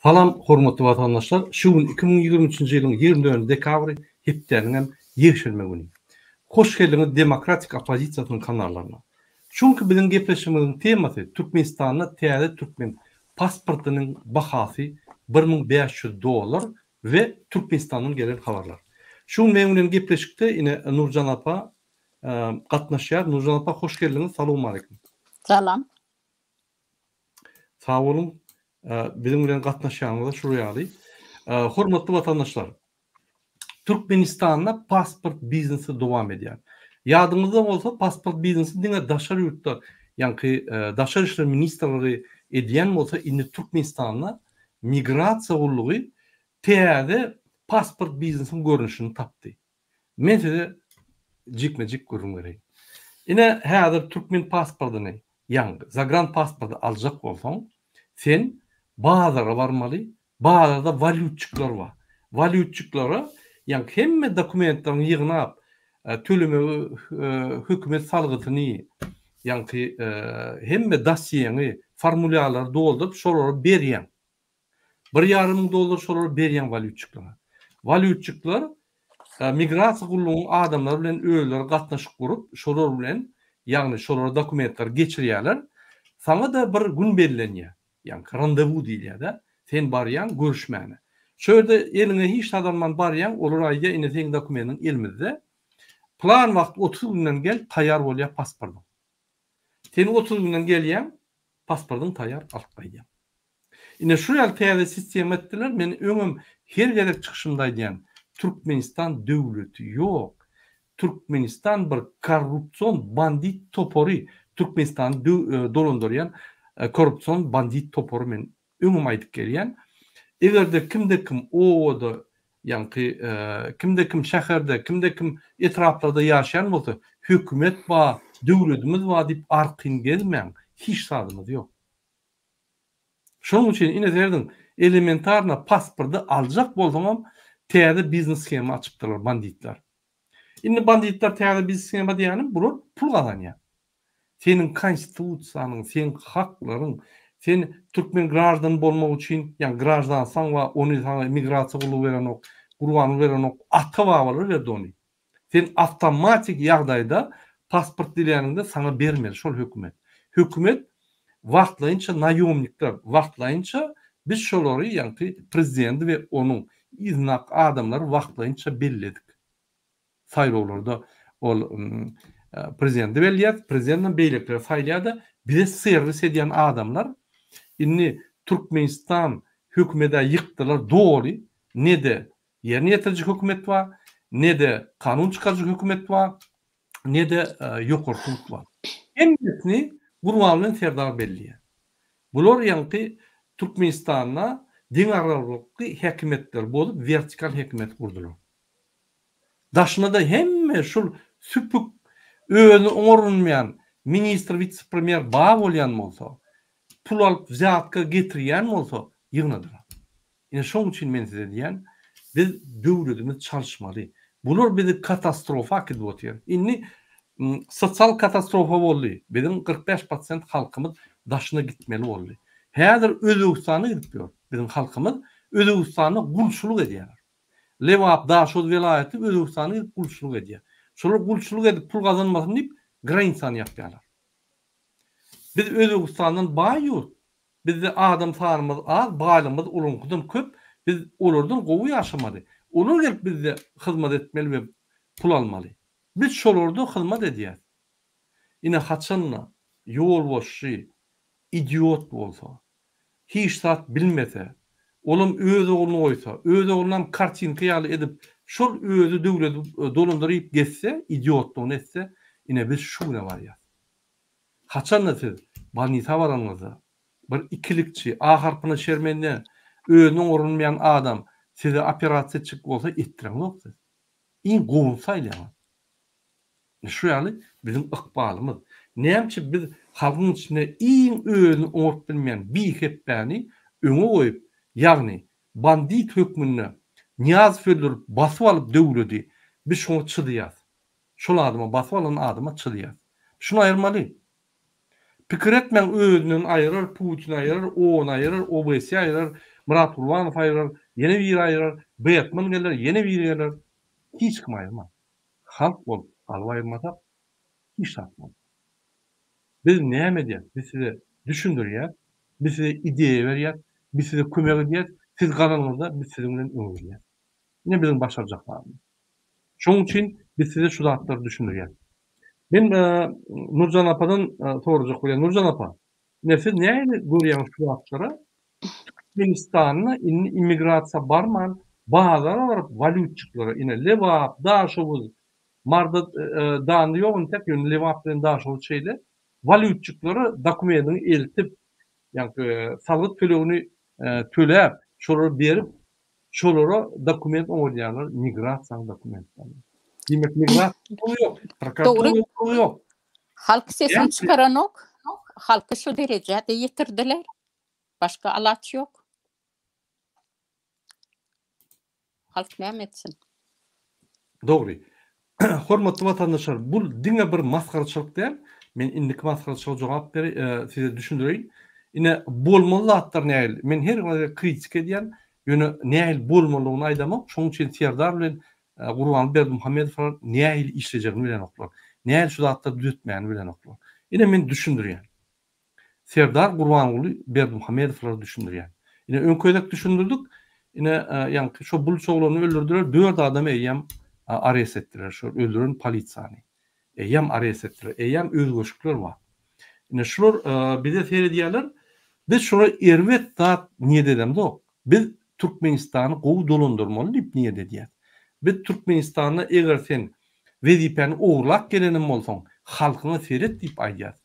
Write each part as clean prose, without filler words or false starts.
Salam hormatly watandaşlar şu gün 2023-nji ýylyň 24 dekabry hepdäniň hem ýekşenbe güni. Hoş geldiňiz Demokratik oppozisiýasynyň kanallaryna. Şu günki biziň gepleşigimiziň temasy Türkmenistanda täze türkmen pasportynyň bahasy 1500 dollar we Türkmenistandan gelen habarlar. Şu gün meň bilen gepleşikde ine Nurjan apa gatnaşýar. Nurjan apa hoş geldiňiz salowmaleýkim. Salam. Sag boluň biziň bilen gatnaşýanyňyza şul ýaly. Hormatly watandaşlar, Türkmenistanda pasport biznesi dowam edýär. Ýadyňyzda bolsa pasport biznesi diňe daşary ýurtda, ýaňky daşary işler ministrligi edýän bolsa, indi Türkmenistanda migrasiýa gullugy täze pasport biznesiň görnüşini tapdy. Men size jikme-jik gürrüň bereýin. Ine, häzir türkmen pasportyny, ýagny zagran pasporty aljak bolsaň, sen bazara barmaly, bazarda walýutçikler bar. Walýutçiklere, ýagny hemme dokumentleriňi ýygnap, tölemegi hökümet salgysyny, ýagny hemme dosýeňi, formulýarlary dolduryp, şolara berýäň. Bir ýarym müň dollar şolara berýäň walýutçiklara. Walýutçikler migrasiýa gullugynyň adamlary bilen özleri gatnaşyk gurup, şolar bilen, ýagny şolara dokumentleri geçirýärler. Saňa-da bir gün bellenýär. Ýagny randewu diýilýär-de. Sen barýaň görüşmäne. Şo ýerde eliňe hiç zat alman barýaň, olar aýdýar, ine seň dokumentiň elimizde. Plan wagt 30 günden gel, taýýar bolýar pasportyň. Sen 30 günden gelýäň, pasportyň taýýar alyp gaýdýaň. Ine şu ýaly täze sistema etdiler, men öňem her gezek çykyşymda aýdýan, Türkmenistan döwleti ýok. Türkmenistan bir korrupsion bandit topary, Türkmenistany dolandyrýan korrupsion bandit topary men öňem aýdyp gelýän. Egerde kimde kim obada ýaňky kimde kim şäherde, kimde kim etraplarda ýaşaýan bolsa, hökümet bar, döwletimiz bar diýip arkaýyn gezmäň, hiç zadymyz ýok. Şonuň üçin ine serediň, elementarno pasporty aljak bolsaňam täze biznes shema açypdyrlar banditler. Indi banditler täze biznes shema diýýänim bular pul gazanýar. Seniň konstitusiýanyň, seň haklaryň, sen türkmen graždany bolmak üçin, ýagny graždanstwaň bar, ony saňa migrasiýa gullugy berenok, Gurbanguly berenok, ata-babalar berdi ony. Sen awtomatik ýagdaýda pasport diläniňde saňa bermeli şol hökümet. Hökümet wagtlaýynça naýomnikler, wagtlaýynça biz şolary ýaňky prezidenti we onuň yzyndaky adamlary wagtlaýynça belledik. Saýlawlarda ol prezidenti belleýär, prezidentem beýlekileri saýlaýar-da bize serwis edýän adamlar indi Türkmenistan hökümedä ýykdylar doly ne-de Ýerine ýetiriji hökümet bar, ne-de kanun çykaryjy hökümet bar, ne-de ýokary sud bar. Hemmesini Gurbanguly Serdar belleýär. Bular ýaňky Türkmenistanda deňagramlykly häkimiýetleri bozup, wertikal häkimiýet gurdular. Daşynda-da hemme şul süpük, özüni oňarynmaýan ministr, witse-premýer bar bolýan bolsa, pul alyp wzýatka getirýän bolsa ýygnadylar. Ine şoň üçin men size diýýän, biz döwletimizi çalyşmaly. Bular bizi katastrofa äkidip otyr. Indi sosial katastrofa boldy. Biziň 45 prosent halkymyz daşyna gitmeli boldy. Häzir Özbegistana gidip ýör. Biziň halkymyz Özbegistanda gulçulyk edýärler. Lebap, Daşoguz welaýaty Özbegistana gidip gulçulyk edýär. Şolar gulçulyk edip pul gazanmasyn diýip granisany ýapýarlar. Biz Özbegistandan baý ýurt. Bizde adam sanymyz az, baýlygymyz olaryňkydan köp, biz olardan gowy ýaşamaly. Olar gelip bizde hyzmat etmeli we pul almaly. Biz şolarda hyzmat edýäs. Ine haçanda ýolbaşçy idiot bolsa, hiç zat bilmese, olam öz ogluny goýsa, öz oglunam kartinka ýaly edip, şol özi döwleti dolandyryp gezse, idiotlygyny etse, ine biz şu güne barýas. Haçanda siz bolnisa baranyňyzda, bir ikilikçi, A harpyna şermende, özüne oňarylmaýan adam size operasiýa etjek bolsa etdireňzok siz. Iň gowuny saýlaýaňyz. Ine şu ýaly biziň ykbalymyz. Näme üçin biz halkyň içinde iň özüni oňaryp bilmeýän bihepbäni öňe goýup, ýagny bandit hökmünde Nyýazow öldürip basyp alyp döwledi biz şoňa çydaýas. Şol adama basyp alan adama çyzýas. Şuny aýyrmaly. Pikir etmäň özünden aýyrar, Putin aýyrar, o ony aýyrar, OBSE aýyrar. Myrat Gurbanow aýyrar, ýene biri aýyrar, Betman geler, ýene biri geler. Hiç kim aýyrmaz. Halk bolup galyp aýyrmasak, hiç zat bolmaz. Biz näme edýäs? Biz size düşündirýäs, biz size ideýa berýäs, biz size kömek edýäs, siz galanyňyzda biz siziň bilen öňe gidýäs. Ine biziň başarjak zadymyz. Şonuň üçin biz size şu zatlary düşündirýäs. Men Nurjan apadan sorajak bolýan. Nurjan apa, ine siz nähili görýäňiz şu zatlara? Türkmenistanda indi immigrasiýa barman, bazara baryp walýutçyklara, ine Lebap, Daşoguz, Marda dany ýok entek, ýöne Lebap bilen Daşoguz şeýle, walýutçyklara dokumendiňi eltip, ýaňky salgyt tölegini töläp, şolara berip, şolara dokument oňadýarlar, migrasiýanyň dokumentlerini. Diýmek, migrasiýa gullugy ýok, prokuratura gullugy ýok. Halk sesini çykaranok. Halky şu derejä-de ýetirdiler. Başga alaç ýok. Halk näme etsin? Dogry. Hormatly watandaşlar, bul diňe bir masgaraçylyk däl. Men indiki masgaraçylyga jogap bere size düşündireýin. Ine, bolmaly zatlar nähili? Men her gezek kritika edýän, ýöne nähili bolmalydygyny aýdamok. Şonuň üçin Serdar bilen Gurbanguly Berdimuhamedowlar nähili işlejegini bilenoklar. Nähili şu zatlary düzetmäni bilenoklar. Ine, men düşündirýän. Serdar Gurbanguly Berdimuhamedowlara düşündirýär. Ine öňki gezek düşündirdik. Ine ýaňky şo buluç oglanyny öldürdiler, dört adamy eýýäm arest etdiler, şo öldüren polisiýany. Eýýäm arest etdiler, eýýäm özgerişikler bar. Ine şular bize seredýärler. Biz şulara erbet zat niýet edemzok. Biz Türkmenistany gowy dolandyrmaly diýip niýet edýäs. Biz Türkmenistanda eger sen wezipäni ogurlap gelenem bolsaň, halkyňa seret diýip aýdýas.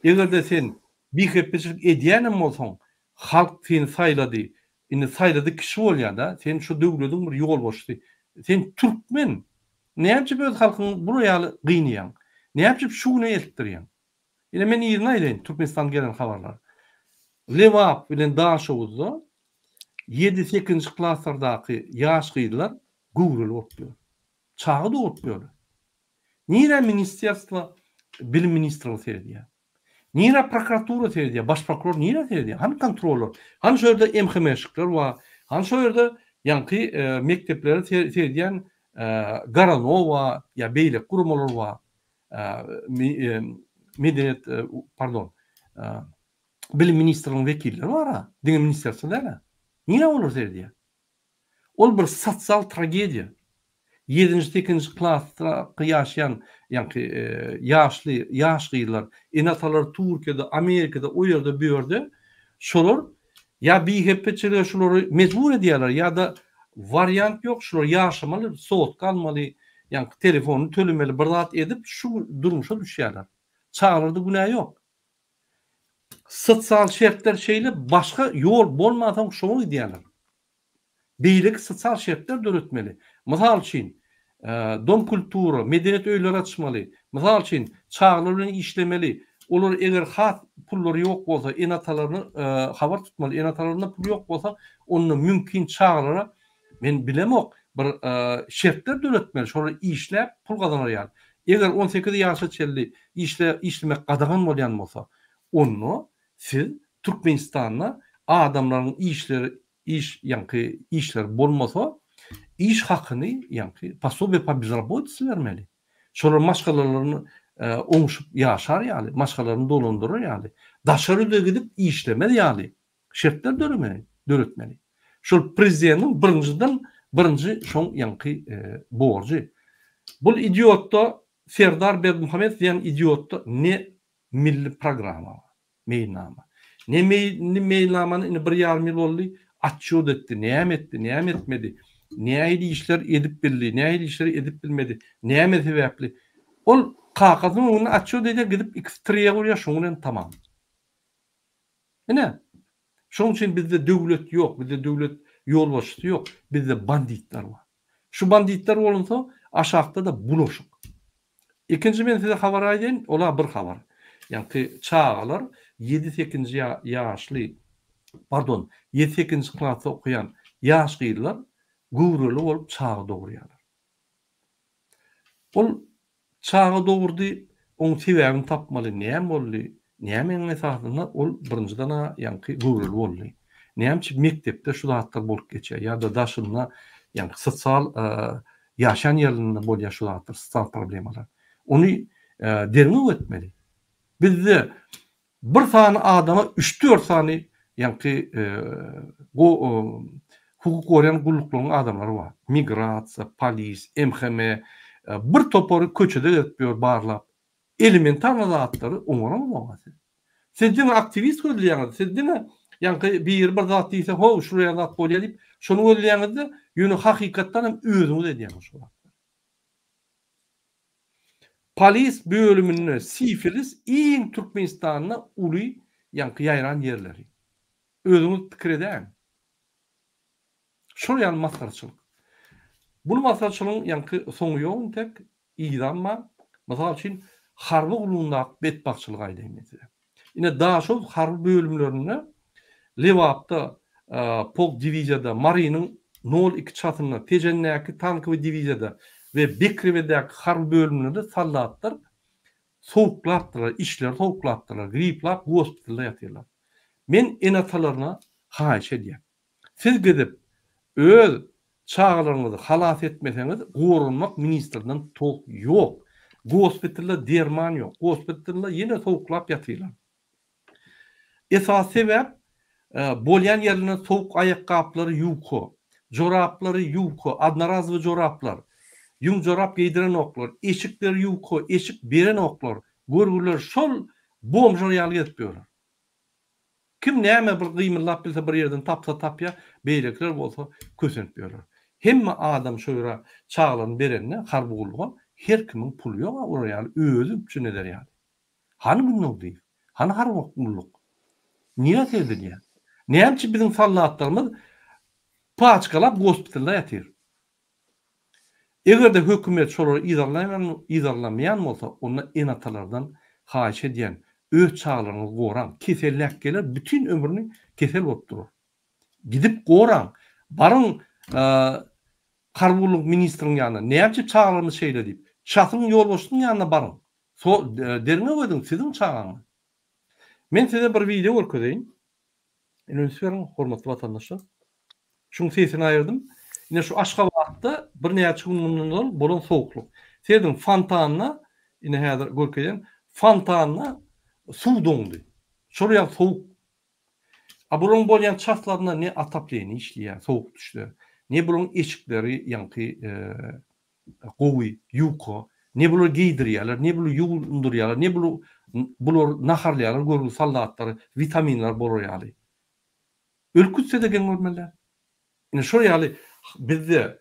Eger-de sen bihepbeçilik edýänem bolsaň, halk seni saýlady, indi saýlady kişi bolýa-da, sen şu döwlediň bir ýolbaşçysy. Sen türkmen! Näme üçin öz halkyňy bular ýaly gynaýaň? Näme üçin şu güne eltdirýäň? Ine men yzyna aýdaýyn Türkmenistandan gelen habarlary. Lebap bilen Daşoguzda ýedi-sekizinji klaslardaky ýaş gyzlar göwreli bolup ýör. Çaga dogrup ýörler. Nirä ministerstwo bilim ministrligi seredýär? Nirä prokuratura seredýär? Baş prokuror nirä seredýär? Hany kontrollar? Hany şo ýerde MHM-şikler bar? Hany şo ýerde ýaňky mekdeplere seredýän Garanowa ýa beýleki guramalar bar? Medeniýet, pardon, bilim ministrliginiň wekilleri bar-a, diňe ministerstwo däl-ä. Nirä olar seredýär? Ol bir sosial tragediýa. Ýedinji, sekizinji klasdaky ýaşaýan, ýaňky ýaşly, ýaş gyzlar, ene-atalary Türkiýede, Amerikada, o ýerde, bu ýerde, şolar ýa bihepbeçilige şulary mejbur edýärler, ýa-da wariant ýok, şular ýaşamaly, sotka almaly, ýaňky telefonyny tölemeli, bir zat edip şu durmuşa düşýärler. Çagalarda günä ýok. Sosial şertler şeýle, başga ýol bolmansoň şoňa gidýärler. Beýleki sosial şertler döretmeli. Mysal üçin, dom kultura, medeniýet öýleri açmaly. Mysal üçin, çagalar bilen işlemeli. Olar eger has pullary ýok bolsa, ene-atalaryna habar tutmaly. Ene-atalarynda pul ýok bolsa, onda mümkin çagalara men bilemok, bir şertler döretmeli, şolar işläp pul gazanar ýaly. Eger 18 ýaşa çenli işle işlemek gadagan bolýan bolsa, onda siz Türkmenistanda adamlaryň işleri iş ýaňky işleri bolmasa, iş hakyny ýaňky posobiýe po bezrabotice bermeli. Şolar maşgalalaryny oňşup ýaşar ýaly, maşgalalaryny dolandyrar ýaly, daşary ýurda gidip işlemez ýaly şertler döremeli, döretmeli. Şol prezidentiň birinjiden birinji şoň ýaňky borjy. Bul idiotda Serdar Berdimuhamedow diýen idiotda ne milli programma bar, meýilnama. Ne milli meýilnamany indi bir ýarym ýyl boldy, atçýot etdi, näme etdi, näme etmedi, nähili işler edip bildi, nähili işleri edip bilmedi, näme sebäpli. Ol kakasynyň öňünde atçýot edýär, gidip ikisi tirýek urýar, şoň bilen tamam. Ine, şonuň üçin bizde döwlet ýok, bizde döwlet ýolbaşçysy ýok, bizde banditler bar. Şu banditler bolunsa, aşakda-da bulaşyk. Ikinji men size habar aýdaýyn, ol-a bir habar. Ýaňky çagalar ýedi-sekizinji ýaşly, pardon, ýedi-sekizinji klasda okaýan ýaş gyzlar göwreli bolup çaga dogurýarlar. Ol çaga dogurdy, oň sebäbini tapmaly, näme boldy, nämäniň esasynda ol birinjiden-ä ýaňky göwreli boldy. Näme üçin mekdepde şu zatlar bolup geçýär ýa-da daşynda, ýagny sosial ýaşaýan ýerlerinde bolýar şu zatlar, sosial problemalar. Ony derňew etmeli. Bizde bir sany adama üç-dört sany ýaňky hukuk goraýan gulluklaryň adamlary bar. Migrasiýa, polis, MHM, bir topary köçede gezip ýör barlap. Elementarny zatlary oňaramzok-a siz. Siz diňe aktiwist gözleýäňiz, siz diňe ýaňky biri bir zat diýse, how, şular ýaly zat bolýar diýip, şony gözleýäňiz-de, ýöne hakykatdan hem özüňiz edýäňiz şo zatlary. Polis bölüminde sifilis iň Türkmenistanda uly ýaňky ýaýran ýerleri. Özüňiz pikir edäýiň. Şol ýaly masgaraçylyk. Bul masgaraçylygyň ýaňky soňy ýok intek, yzam bar. Mysal üçin harby gullugyndaky betbagtçylygy aýdaýyn men size. Ine Daşoguz harby bölümlerinde Lebapda polk diwiziýada, Marynyň nol iki çasynda, Tejendäki tankowy diwiziýada we Bekrewedäki harby bölümlerde soldatlar sowuklapdyrlar, içleri sowuklapdyrlar, griplap gospitalda ýatyrlar. Men ene-atalaryna haýyş edýän. Siz gidip öz çagalaryňyzy halas etmeseňiz goranmak ministrinden tok ýok. Gospitalda derman ýok. Gospitalda ýene sowuklap ýatyrlar. Esasy sebäp bolýan ýerlerinde sowuk aýakgaplary ýuka, joraplary ýuka, odnorazowy joraplar, ýüň jorap geýdirenoklar, eşikleri ýuka, eşik berenoklar, görgüler şol bomžlar ýaly gezip ýörler. Kim näme bir gymyldap bilse bir ýerden tapsa tapýar, beýlekiler bolsa kösenip ýörler. Hemme adam şo ýere çagalaryny berende harby gulluga her kimiň puly ýog-a olar ýaly özi üpjün eder ýaly. Hany Gündogdyýew? Hany harby gulluk? Nirä seredilýär? Näme üçin biziň soldatlarymyz paçkalap gospitalda ýatyr? Eger-de hökümet şolary yzarlamaýan bolsa, onda ene-atalardan haýyş edýän, öz çagalaryňyzy goraň. Keselläp geler, bütin ömrüni kesel bolup durar. Gidip goraň. Baryň harby gulluk ministriň ýanyna, näme üçin çagalarymyz şeýle diýip. Şahsyň ýolbaşçysynyň ýanyna baryň. Derňew ediň, siziň çagaňyz. Men size bir wideo görkezeýin. Ine üns beriň, hormatly watandaşlar. Şuň sesini aýyrdym. Ine şu Aşgabatda birnäçe gün mundan ozal bolan sowuklyk. Serediň, fontanda, ine häzir görkezýän, fontanda suw doňdy. Şol ýaly sowuk. A bularyň bolýan çaslarynda ne otopleniýe işleýär, sowuk düşse, ne bularyň eşikleri ýaňky gowy, ýuka, ne bulary geýdirýärler, ne buly ýuwundyrýarlar, ne buly bulary naharlaýarlar görgüli soldatlary witaminler bolar ýaly. Ölüp gitse-de geň görmeli däl. Ine şol ýaly bizde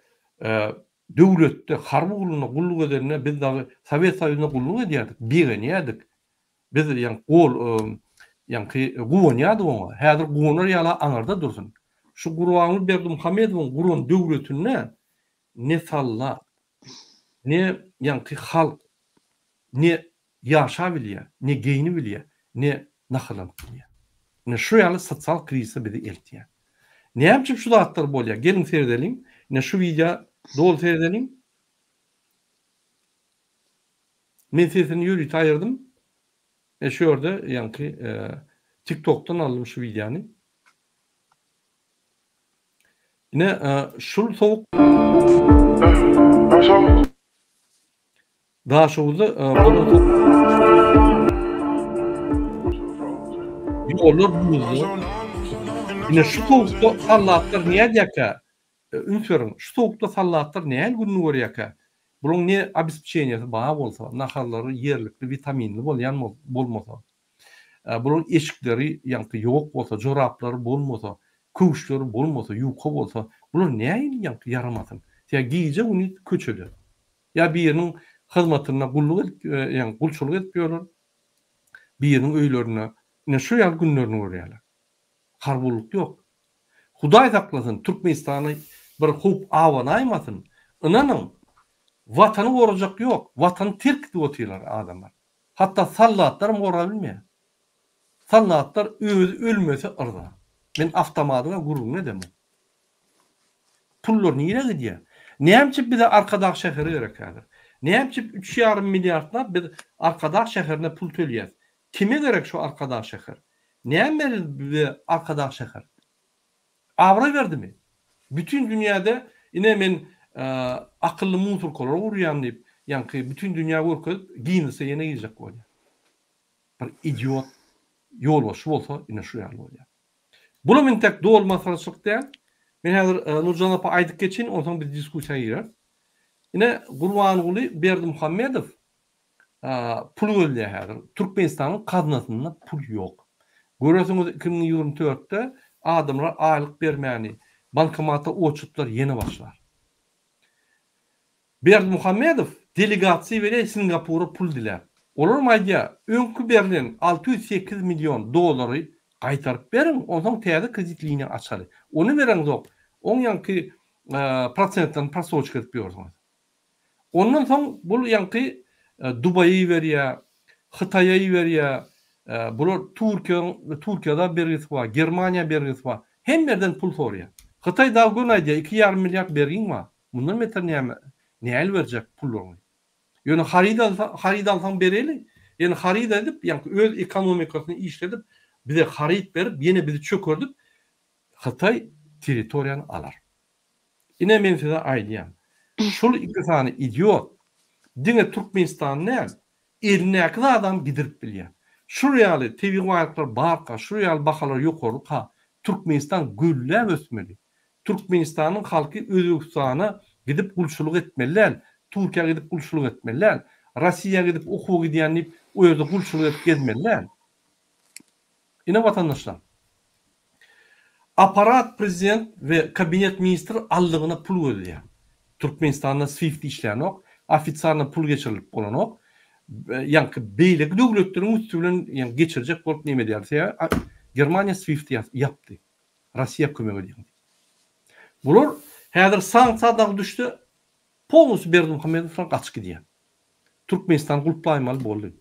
döwletde harby gullugynda gulluk edende biz dagy Sowet Soýuzynda gulluk edýärdik, begenýärdik. Biz ýaňky gol ýaňky guwanýardyk oňa. Häzir guwanar ýaly aňyrda dursun. Şu Gurbanguly Berdimuhamedowyň guran döwletinde ne sallat, ne ýaňky halk, ne ýaşabilýär, ne geýnibilýär, ne naharlanyp bilýär. Ine şu ýaly sosial krizise bizi eltýär. Näme üçin şu zatlar bolýar? Geliň seredeliň. Ine şu wideo doly seredeliň. Men sesini ýörite aýyrdym. E şu ýerde ýaňky TikTokdan aldym şu wideony. Ine şul sowuk Daşoguzda bolan Ýollar buzly. Ine şu sowukda sallatlar nädýärkä? Üns beriň, şu sowukda sallatlar nähili gününi görýärkä? Bularyň ne obespečeniýasy bar bolsa, naharlary ýerlikli, witaminli bolýan bolmasa, bularyň eşikleri ýaňky ýok bolsa, joraplary bolmasa, köwüşleri bolmasa, ýuka bolsa, bular nähili ýaňky ýaramasyn? Sebäbi gije-gündiz köçede. Ýa biriniň hyzmatynda gulluk edip, ýagny gulçulyk edip ýörler, biriniň öýlerinde ine şu ýaly günlerini görýärler. Harby gulluk ýok. Hudaý saklasyn, Türkmenistana bir howp abanaýmasyn. Ynanyň, Watany gorajak ýok. Watany terk edip otyrlar adamlar. Hatda soldatlaram gorabilmeýär. Soldatlar özi ölmese yrza. Men awtomadyň-a gürrüňini edemok. Pullar nirä gidýär? Näme üçin bize Arkadag şäheri gerek häzir? Näme üçin üç ýarym milliardlap biz Arkadag şäherine pul töleýäs? Kime gerek şu Arkadag şäher? Näme berer bize Arkadag şäher? Abraý berdimi? Bütin dünýäde ine men akylly musurkalar gurýan diýip, ýaňky bütin dünýä görkezip Ginnese ýene girjek bolýar. Bir idiot ýolbaşçy bolsa ine şu ýaly bolýar. Bulam intek doly masgaraçylyk däl. Men häzir Nurjan apa aýdyp geçeýin, onsoň biz diskussiýa gireris. Ine Gurbanguly Berdimuhamedow pul gözleýär häzir. Türkmenistanyň gaznasynda pul ýok. Görersiňiz 2024-de adamlar aýlyk bermäni, bankomata oçutlar ýene başlar. Berdimuhamedow delegasiýa berýär Singapura pul diläp. Olaram aýdýar, öňki berlen 608 million dollary gaýtaryp beriň, onsoň täze kredit liniýa açaly. Ony bereňzok, oň ýaňky prosentlerini prosroçka edip ýörsüňiz. Ondan soň bul ýaňky Dubaýa iberýär, Hytaýa iberýär, bular Türkiýäň Türkiýada bergisi bar, Germaniýa bergisi bar. Hemme ýerden pul soraýar. Hytaý dagy göni aýdýar, iki ýarym milliard bergiň bar. Mundan beter näme, näl berjek pullaryňy? Ýöne haryt alsa, haryt alsaň bereli. Ýöne haryt edip, ýaňky öz ekonomikasyny işledip, bize haryt berip, ýene bizi çökerdip, Hytaý territoriýany alar. Ine men size aýdýan. Şul iki sany idiot diňe Türkmenistany däl, elindäki zadam gidirip bilýär. Şul ýaly tebigy baýlyklar barka, şul ýaly bahalar ýokaryka Türkmenistan gülläp ösmeli. Türkmenistanyň halky Özbegistana gidip gulçulyk etmeli däl, Türkiýä gidip gulçulyk etmeli däl, Rossiýa gidip okuwa gidýän diýip o ýerde gulçulyk edip gezmeli däl. Ine watandaşlar. Aparat prezident we kabinet ministr aldygyna pul gözleýär. Türkmenistanda swift işlänok, ofitsialno pul geçirilip bolanok. Ýaňky beýleki döwletleriň üsti bilen ýaňky geçirjek bolup neme edýär. Sebäbi Germaniýa swifti ýapdy. Rossiýa kömek edýär diýip. Bular häzir sanksiýa dagy düşse polnusy Berdimuhamedowdan gaçyp gidýär. Türkmenistany gulplaýmaly boldy.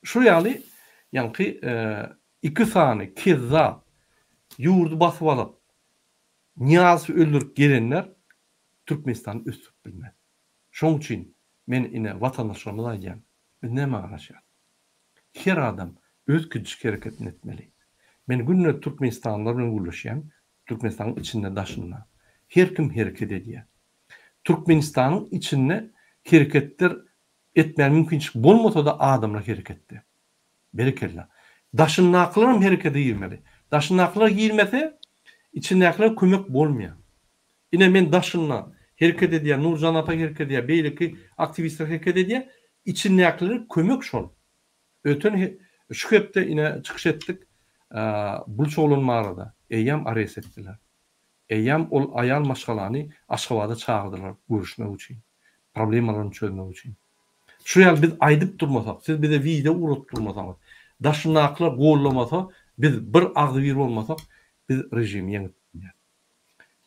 Şu ýaly ýaňky iki sany kezzap ýurdy basyp alyp Nyýazowy öldürip gelenler Türkmenistany ösdürip bilmez. Şoň üçin men ine watandaşlarymyza aýdýan biz nämä garaşýas? Her adam öz kiçijik hereketini etmeli. Men günde türkmenistanlylar bilen gürleşýän, Türkmenistanyň içinde daşynda. Her kim hereket edýär. Türkmenistanyň içinde hereketler Etmäge mümkinçilik bolmasa-da adamlar hereketde. Berekella. Daşyndakylaram herekete girmeli. Daşyndakylar girmese, içindäkilere kömek bolmaýar. Ine men daşynda hereket edýän, Nurjan apa hereket edýär, beýleki aktiwistler hereket edýär. Içindäkilere kömek şol. Öten şu hepde ine çykyş etdik. Buluç oglan barada. Eýýäm arest etdiler. Eýýäm ol aýal maşgalany Aşgabada çagyrdylar görüşmek üçin. Problemalaryny çözmek üçin. Şu ýaly biz aýdyp durmasak, siz bize wideo ugradyp durmasaňyz, daşyndakylar gollamasa, biz bir agzybir bolmasak, biz režimi ýeňip bilmeris.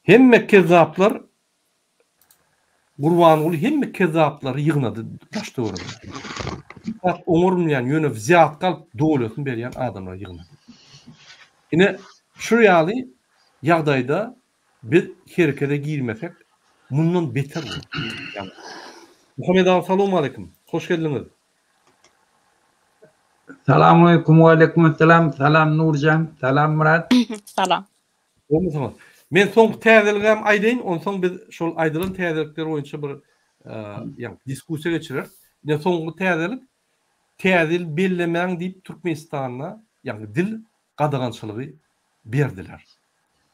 Hemme kezzaplar Gurbanguly hemme kezzaplary ýygnady daş töweregine. Zat oňarmaýan ýöne wzýatka alyp dowletini berýän adamlary ýygnady. Ine şu ýaly ýagdaýda biz herekede girmesek mundan beter bolar. Muhammet aga salowmaleýkim. Hoş geldiňiz. Salamaleýkum waleýkumessalam salam Nurjan salam Myrat. Salam. Gowmysyňyz? Men soňky täzeligem aýdaýyn, onsoň biz şol aýdylan täzelikler boýunça bir ýa diskussiýa geçireris. Ine soňky täzelik Täze ýyl bellemäň diýip Türkmenistanda ýagny dil gadagançylygy berdiler.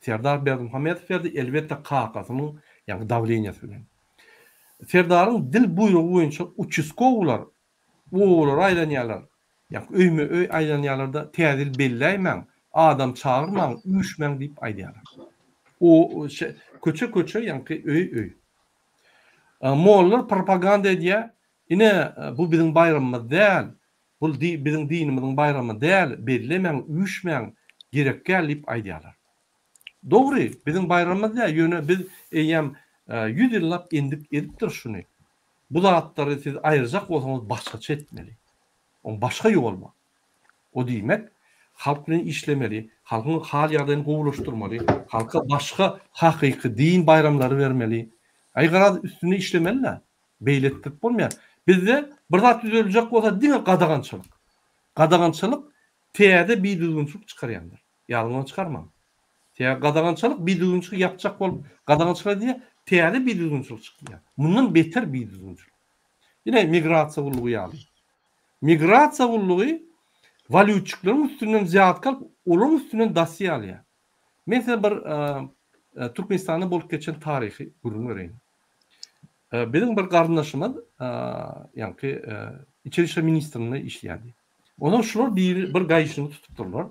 Serdar Berdimuhamedow berdi, elbetde kakasynyň ýagny dawleniýasy bilen. Serdaryň dil buýrugy boýunça uçastkowylar Obalara aýlanýarlar. Ýa öýme-öý aýlanýarlar-da, Täze ýyl belläýmäň, adam çagyrmaň, üýşmäň diýip aýdýarlar. O köçe-köçe, ýaňky öý-öý. Mollalar propaganda edýär, Ine, bu biziň baýramymyz däl, bu biziň dinimiziň baýramy däl, bellemäň, üýşmäň, gerek däl diýip aýdýarlar. Dogry, biziň baýramymyz däl, ýöne biz eýýäm ýüz ýyllap endik edipdiris şuny. Bu zatlary siz aýyrjak bolsaňyz başgaça etmeli. Oň başga ýoly bar. O diýmek, halk bilen işlemeli, halkyň hal-ýagdaýyny gowulaşdyrmaly, halka başga hakyky din baýramlary bermeli. Aý garaz üstünde işlemeli-dä. Beýle etdirip bolmaýar. Bizde bir zat düzeljek bolsa diňe gadagançylyk. Gadagançylyk täze bidüzgünçilik çykarýandyr. Ýadyňyzdan çykarmaň. Sebäbi gadagançylyk bidüzgünçiligi ýapjak bolup gadagançylyk edýär, täze bidüzgünçilik çykýar. Mundan beter bidüzgünçilik. Ine migrasiýa gullugy ýaly. Migrasiýa gullugy walýutçikleriň üstünden wzýatka alyp, olaryň üstünden dosýe alýar. Men size bir Türkmenistanda bolup geçen taryhy gürrüň bereýin. Biziň bir garyndaşymyz ýaňky Içeri işler ministrinde işleýärdi. Ondan şular biri bir gaişnigi tutupdyrlar.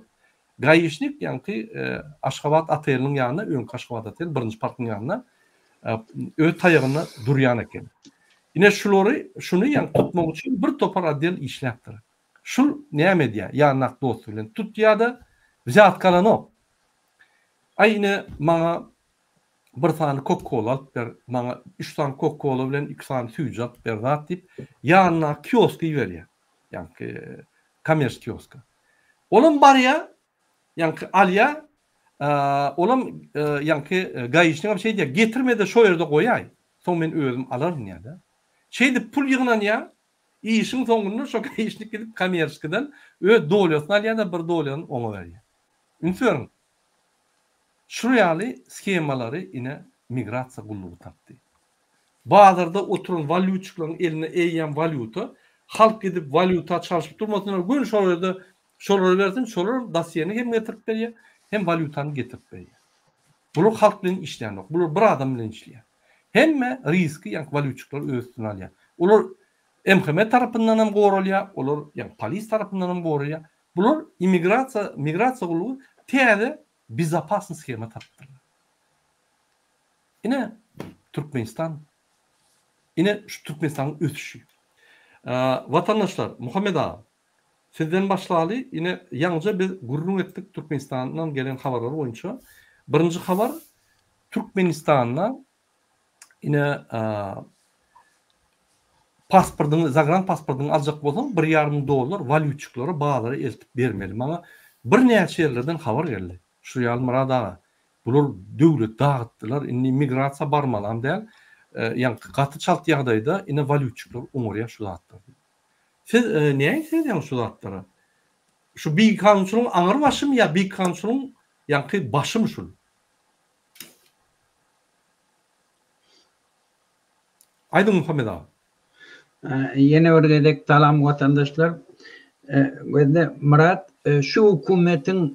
Gaişnik ýaňky Aşgabat oteliniň ýanynda, öňki Aşgabat otel, birinji parkyň ýanynda öz taýagynda durýan eken. Ine şulary, şuny ýaňky tutmak üçin bir topar otdel işläpdir. Şul näme edýär? Ýanyndaky dosty bilen tutýar-da, wzýatka alanok. Aý ine maňa bir sany kok-kola alyp ber, maňa üç sany kok-kola bilen iki sany süýji alyp ber zat diýip, ýanyndaky kioska iberýär. Ýaňky kommerç kioska. Olam barýar, ýaňky alýar, olam ýaňky gaişnigem şeý diýýär, getirme-de şo ýerde goýaý, soň men özüm alaryn diýýär-de. Şeýdip pul ýygnanýar, işiň soňunda şo gaişnik gidip kommerçkiden öz dolýasyny alýar-da, bir dolýany oňa berýär. Üns beriň, Şu ýaly shemalary ine migrasiýa gullugy tapdy. Bazarda oturan walýutçiklaryň elinde eýýäm walýuta, halk gidip walýuta çalşyp durmasynlar, göni şol ýerde şolara bersin, şolar dosýeni hem getirip berýär, hem walýutany getirip berýär. Bular halk bilen işlänok, bular bir adam bilen işleýär. Hemme riski ýaňky walýutçikler öz üstüne alýar. Olar MHM tarapyndan hem goralýar, olar ýaňky polis tarapyndan hem goralýar. Bular immigrasiýa, migrasiýa gullugy täze bezopasny shema tapypdyrlar. Ine Türkmenistan, ine şu Türkmenistanyň ösüşi. Watandaşlar, Muhammet aga, sizden başlaly, ine ýaňyja biz gürrüň etdik Türkmenistandan gelen habarlar boýunça. Birinji habar Türkmenistanda ine pasportyňy, zagran pasportyňy aljak bolsaň, bir ýarym dollar walýutçiklara bazara eltip bermeli. Maňa birnäçe ýerlerden habar geldi. Şu ýaly Myrat aga, bular döwlet dagytdylar, indi migrasiýa barmalam däl. Ýaňky gaty çalt ýagdaýda ine walýutçikler oňarýar şu zatlary diýip. Siz nähili seredýäňiz şu zatlara? Şu bikanunçylygyň aňry başymy ýa bikanunçylygyň ýaňky başymy şul? Aýdyň Muhammet aga. Ýene bir gezek salam watandaşlar. Gözle Myrat şu hökümetiň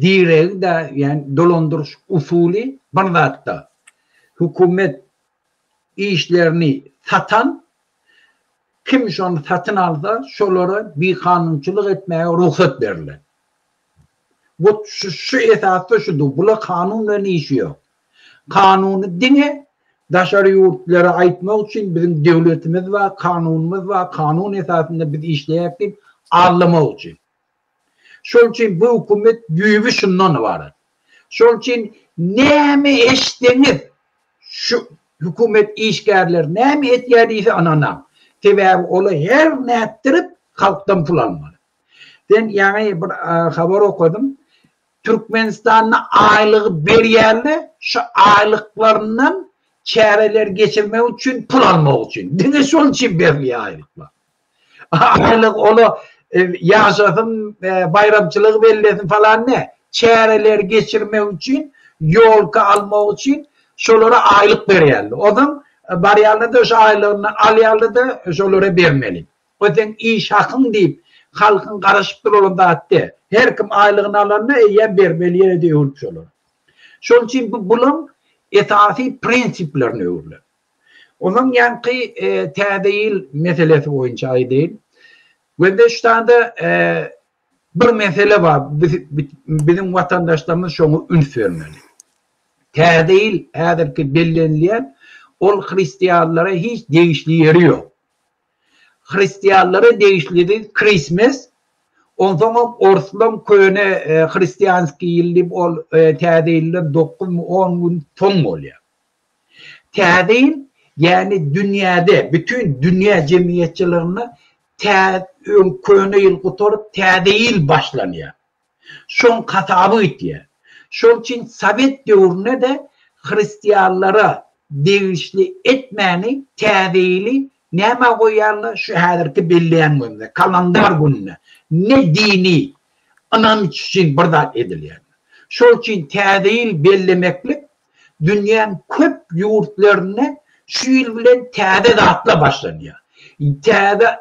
diregi de ýani dolandyryş usuly bir zatda. Hökümet işlerini satan kim şony satyn alsa şolara bikanunçylyk etmäge rugsat berilen. Bu şu, şu esasda şudur. Bula kanun bilen işi ýok. Kanuny diňe daşary ýurtlara aýtmak üçin biziň döwletimiz bar, kanunymyz bar, kanun esasynda biz işleýäris diýip aldamak üçin. Şol üçin bu hökümet düýbi şundan ybarat. Şol üçin näme eşitseňiz şu hökümet işgärleri näme etýär diýse ynanaň. Sebäbi olar her nätdirip halkdan pul almaly. Sen ýaňy bir habar okadym. Türkmenistanda aýlygy berýärler, şu aýlyklaryndan çäreleri geçirmek üçin pul almak üçin. Diňe şol üçin berilýär aýlyklar. Aýlyk ola ýaşasyn, baýramçylygy bellesin falan ne? Çäreleri geçirmek üçin, ýolka almak üçin şolara aýlyk berýärler. Onsoň barýarlar-da şu aýlygyndan alýarlar-da şolara bermeli. O seň iş hakyň diýip, halkyň garaşyp duran zat däl. Her kim aýlygyny alanda eýýäm bermeli ýene-de öwrüp şolara. Şol üçin bu bulaň esasy prinsiplerine öwrülen. Onuň ýaňky Täze ýyl meselesi boýunça aýdaýyn. Gözde şu sanda bir mesele bar, biziň watandaşlarymyz şoňa üns bermeli. Täze ýyl häzirki bellenilýän ol hristianlara hiç degişli ýeri ýok. Hristianlara degişlidi Christmas, onsoňam orslaň köne hristianskiý ýyl diýip ol täze ýyldan dokuzmy on gün soň bolýar. Täze ýyl ýäni dünýäde bütin dünýä jemgyýetçiliginde tä öň köne ýyl gutaryp täze ýyl başlanýar. Şoň hasaby gitýär. Şol üçin sowet döwründe-de hristianlara degişli etmäni täze ýyly nämä goýýarlar? Şu häzirki belleýän günümize, kalandar gününe. Ne dini. Ynam üçin bir zat edilýär. Şol üçin Täze ýyl bellemeklik dünýäň köp ýurtlarynda şu ýyl bilen täze zatlar başlanýar. Täze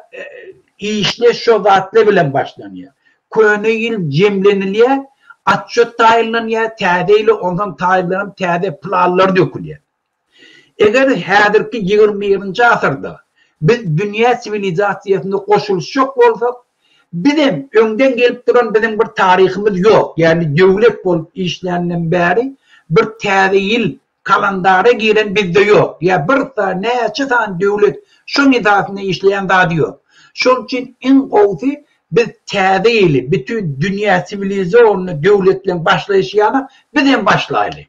işler şo zatlar bilen başlanýar. Köne ýyl jemlenilýär, atçot taýynlanýar, täze ýyla onsoň taýynlanyp täze planlar dökülýär. Eger häzirki ýigrimi birinji asyrda biz dünýä siwilizasiýasyna goşulyşjak bolsak, bizem öňden gelip duran biziň bir taryhymyz ýok, ýagny döwlet bolup işländen bäri bir täze ýyl kalendara giren bizde ýok, ýa bir näçe sany döwlet şoň esasynda işleýän zady ýok. Şol üçin iň gowusy biz täze ýyly bütin dünýä siwilizowanyny döwletleň başlaýşy ýaly bizem başlaýly.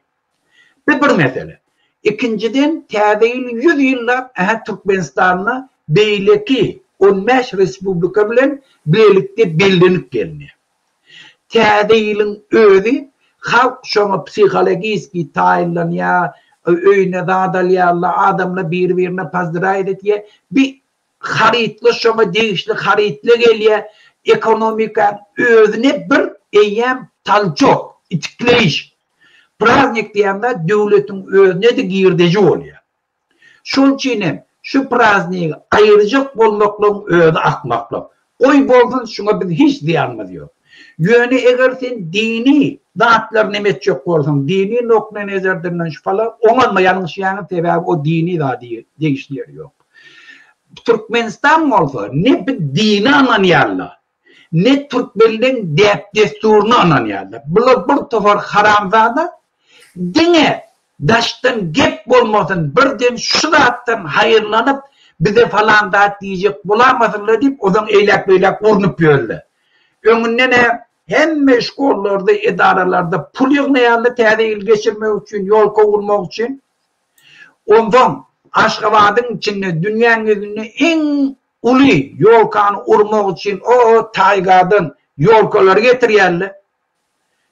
Bu bir mesele. Ikinjiden, täze ýyl 100 ýyllap ähä Türkmenistanda beýleki 15 respublika bilen bilelikde bellenip gelinýär. Täze ýylyň özi halk şoňa psihologiski taýynlanýar, öýüne zat alýarlar, adamlar biri-birine pozdrawit etýär. Bi harytlar şoňa degişli harytlar gelýär, ekonomikanyň özüne bir eýýäm talçok, itikleýiş. Praznik diýen zat döwletiň özüne-de girdeji bolýar. Şonuň üçin hem şu praznigi aýyrjak bolmaklygyň özi akmaklyk. Goý bolsun şuňa biz hiç zyýanymyz ýok. Ýöne eger sen dini zatlary neme etjek bolsaň, dini nokta nezerden şu falan oňa ýalňyşýaňyz sebäbi o dini zady degişli ýeri ýok. Türkmenistan bolsa ne bir dine ynanýarlar, ne türkmenleň däp-dessuryna ynanýarlar. Bular bir topar haramzada diňe daşdan gep bolmasyn, birden şu zatdan haýyrlanyp bize falan zat diýjek bolamasynlar diýip ozan eýläk-beýläk urnup ýörler. Öňünden-ä hemme şkollarda, edaralarda pul ýygnaýarlar täze ýyl geçirmek üçin, ýolka gurmak üçin. Onsoň Aşgabadyň içinde dünýäň ýüzünde iň uly ýolkany urmak üçin o taýgadan ýolkalary getirýärler.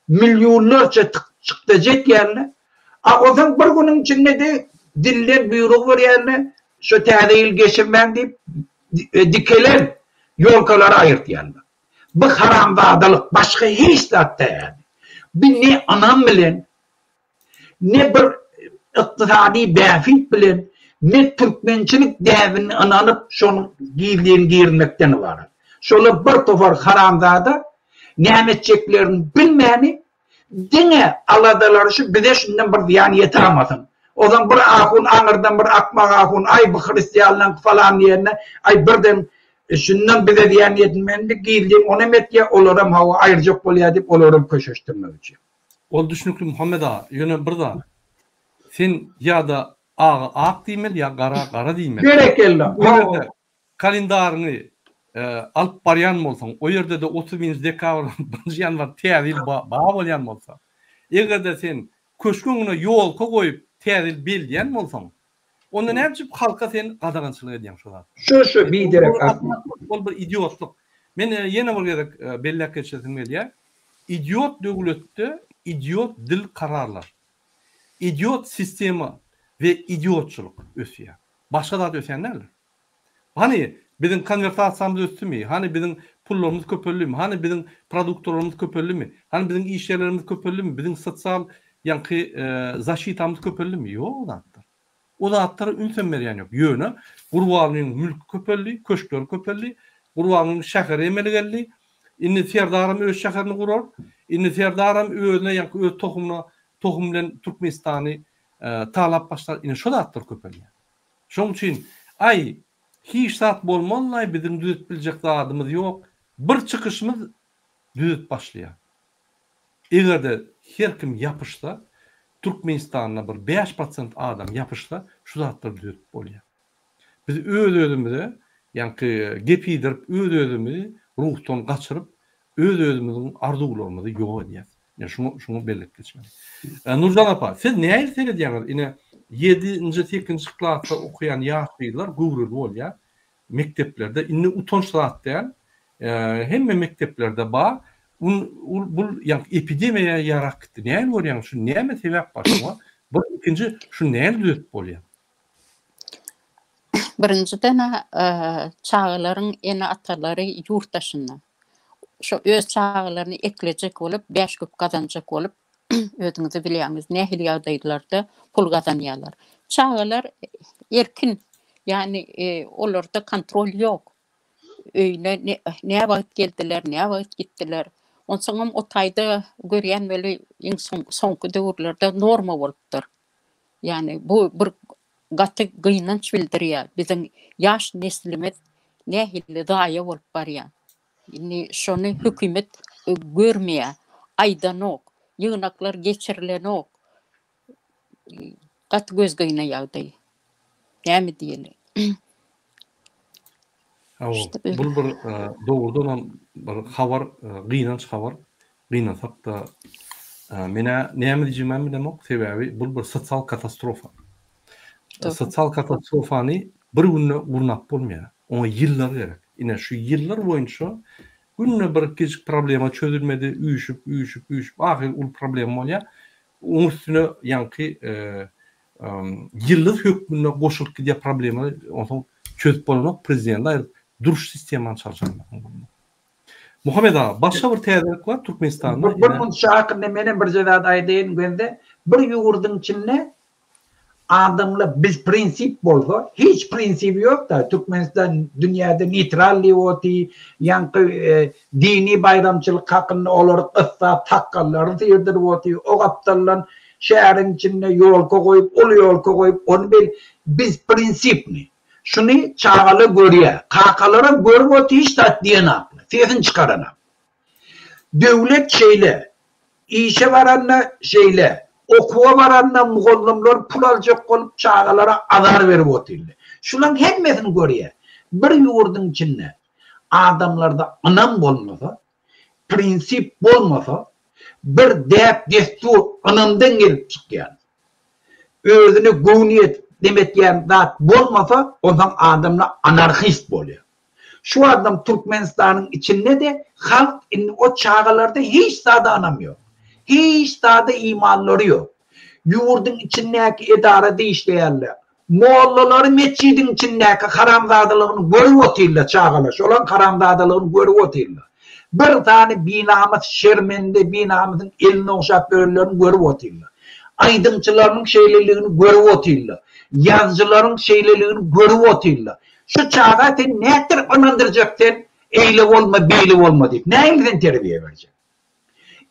Millionlarça çykdajy etýärler. A onsoň bir günüň içinde-de dilden buýruk berýärler, şu täze ýyl geçirmäň diýip dikelen ýolkalary aýyrtýarlar. Bu haramzadalyk, başga hiç zat däl. Bu ne ynam bilen, Ne bir ykdysady bähbit bilen, ne türkmençilik däbine ynanyp şonuň gizlin girmekden ybarat. Şolar bir topar haramzada näme etjeklerini bilmäni diňe aladalary şu bize şundan bir zyýan ýetamasyn. Ozan bir ahun aňyrdan bir akmak ahun aý bu hristianlaňky falan diýende aý birden şundan bize zyýan ýetmende gizlin onam etýär olaram hawa aýyrjak bolýar diýip olaram köşeşdirmek üçin. Ol düşnükli Muhammet aga, ýöne bir zat. Sen ýa-da aga ak diýmeli ýa gara gara diýmeli. Berekella. O ýerde kalendaryňy alyp barýan bolsaň, o ýerde-de 31-nji dekabr, birinji ýanwar täze ýyl ba bolýan bolsa, eger-de sen köşgüň öňüne ýolka goýup täze ýyl belleýän bolsaň, onda näme üçin halka sen gadagançylyk edýäň şo zat? Şu şu biderek akmak. Ol bir idiotlyk. Men ýene bir gezek belläp geçesim gelýär. Idiot döwletde idiot dil kararlar. Idiot sistema we idiotçylyk ösýär. Başga zat ösýän däldir. Hany biziň konwertasiýamyz ösdümi? Hany biziň pullarymyz köpeldimi? Hany biziň produktalarymyz köpeldimi? Hany biziň iş ýerlerimiz köpeldimi? Biziň sosial ýaňky zaşitamyz köpeldimi? Ýok o zatlar. O zatlara ünsem berýän ýok. Ýöne Gurbangulyň mülki köpeldi, köşkleri köpeldi. Gurbangulyň şäheri emele geldi. Indi Serdaram öz şäherini gurar. Indi Serdaram özüne ýaňky öz tohumyna tohum bilen Türkmenistany talap başlar. Ine şo zatlar köpelýär. Şoň üçin aý hiç zat bolmazlaý biziň düzüp biljek zadymyz ýok. Bir çykyşymyz düzüp başlaýar. Eger-de her kim ýapyşsa, Türkmenistanda bir 5% adam ýapyşsa, şu zatlary düzetip bolýar. Biz öz-özümize, ýaňky gep iýdirip, öz-özümizi ruhdan gaçyryp, öz-özümiziň arzuwlarymyzy ýok edýäs. Ine şuňa şuňa bellik geçmeli. Nurjan apa, siz nähili seredýäňiz? Ine ýedinji, sekizinji klasda okaýan ýaş gyzlar göwreli bolýar. Mekdeplerde indi utanç zat däl. Hemme mekdeplerde bar. Ul bul ýaňky epidemiýa ýarak gitdi. Nähili görýäňiz şu näme sebäp bar şuňa? Bir ikinji şu nähili düzetip bolýar? Birinjiden-ä çagalaryň ene-atalary ýurt daşynda. Şo öz çagalaryny eklejek bolup, bäş köp gazanjak bolup, özüňiz bilýäňiz nähili ýagdaýlarda pul gazanýarlar. Çagalar erkin, ýagny olarda kontrol ýok. Öýüne nä wagt geldiler, nä wagt gitdiler. Onsoňam o taýda görýän weli iň soňky döwürlerde norma bolupdyr. Ýagny bu bir gaty gynanç bildirýär. Biziň ýaş neslimiz nähili zaýa bolup barýar. Indi şony hökümet görmeýär, aýdanok, ýygnaklar geçirilenok. Gaty gözgyny ýagdaý. Näme diýeli? Hawa, bul bir dogrudanam bir habar, gynanç habar. Gynansak-da, men-ä näme diýjegimem bilemok, sebäbi bul bir sosial katastrofa. Sosial katastrofany bir günde gurnap bolmaýar. Oňa ýyllar gerek. Ine, şu ýyllar boýunça günde bir kiçijik problema çözülmedi, üýşüp, üýşüp, üýşüp, ahyry uly problema bolýar. Oň üstüne ýaňky ýyldyz hökmünde goşulyp gidýär problema, onsoň çözüp bolanok, prezidenti aýryp, duruş sistemany çalşyrmak. Muhammet aga, başga bir täzelik bar Türkmenistanda. Bir munça hakynda menem birje zat aýdaýyn Gözde. Bir ýurduň içinde Adamla biz prinsip bolsa hiç prinsibi ýok-da Türkmenistan dünýäde neýtral diýip oty ýaňky dini baýramçylyk hakynda olary gyssap sakgallaryny syrdyryp oty o gapdaldan şäheriň içinde ýolka goýup uly ýolka goýup ony bel biz prinsipni şuny çagalar görýä kakalaram görüp oty hiç zat diýenaklar sesini çykaranak döwlet şeýle Işe baranda şeýle, okuwa baranda mugallymlar pul aljak bolup çagalara azar berip otyrlar. Şulaň hemmesini görýär. Bir ýurduň içinde adamlarda ynam bolmasa, prinsip bolmasa, bir däp-dessur ynamdan gelip çykýan, özüne göwni ýetip neme etýän zat bolmasa, onsoň adamlar anarhist bolýar. Şu adam Türkmenistanyň içinde-de halk indi o çagalarda hiç zada ynam ýok. Hiç zada imanlary ýok. Ýurduň içindäki edarada işleýänler, mollalary metjidiň içindäki haramzadalygyny görüp otyrlar çagalar, şolaň haramzadalygyny görüp otyrlar. Bir sany binamys şermende binamysyň elini ogşap ýörenlerini görüp otyrlar. Aýdymçylarynyň şeýleligini görüp otyrlar. Ýazyjylaryň şeýleligini görüp otyrlar. Şu çaga sen nätdirip ynandyrjak sen eýle bolma beýle bolma diýip nähili sen terbiýe berjek.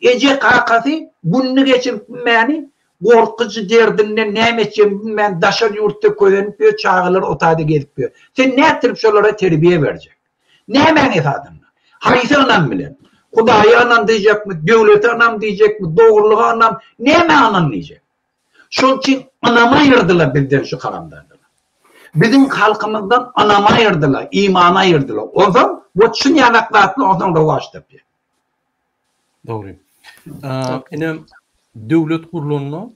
Eje kakasy gününi geçirip bilmäni gorkyjy derdinden näme etjegini bilmän daşary ýurtda kösenip ýör çagalary o taýda gezip ýör. Sen nätdirip şolara terbiýe berjek. Nämäň esasynda? Haýsy ynam bilen? Hudaýa ynan diýjekmi, döwlete ynam diýjekmi, dogrulyga ynam, nämä ynan diýjek? Şol üçin ynamy aýyrdylar bizden şu haramzadalar. Biziň halkymyzdan ynamy aýyrdylar, imany aýyrdylar. Onsoň bu çyn ýanak zatlar onsoň rowaç tapýar. Dogry. Ine döwlet gurlanda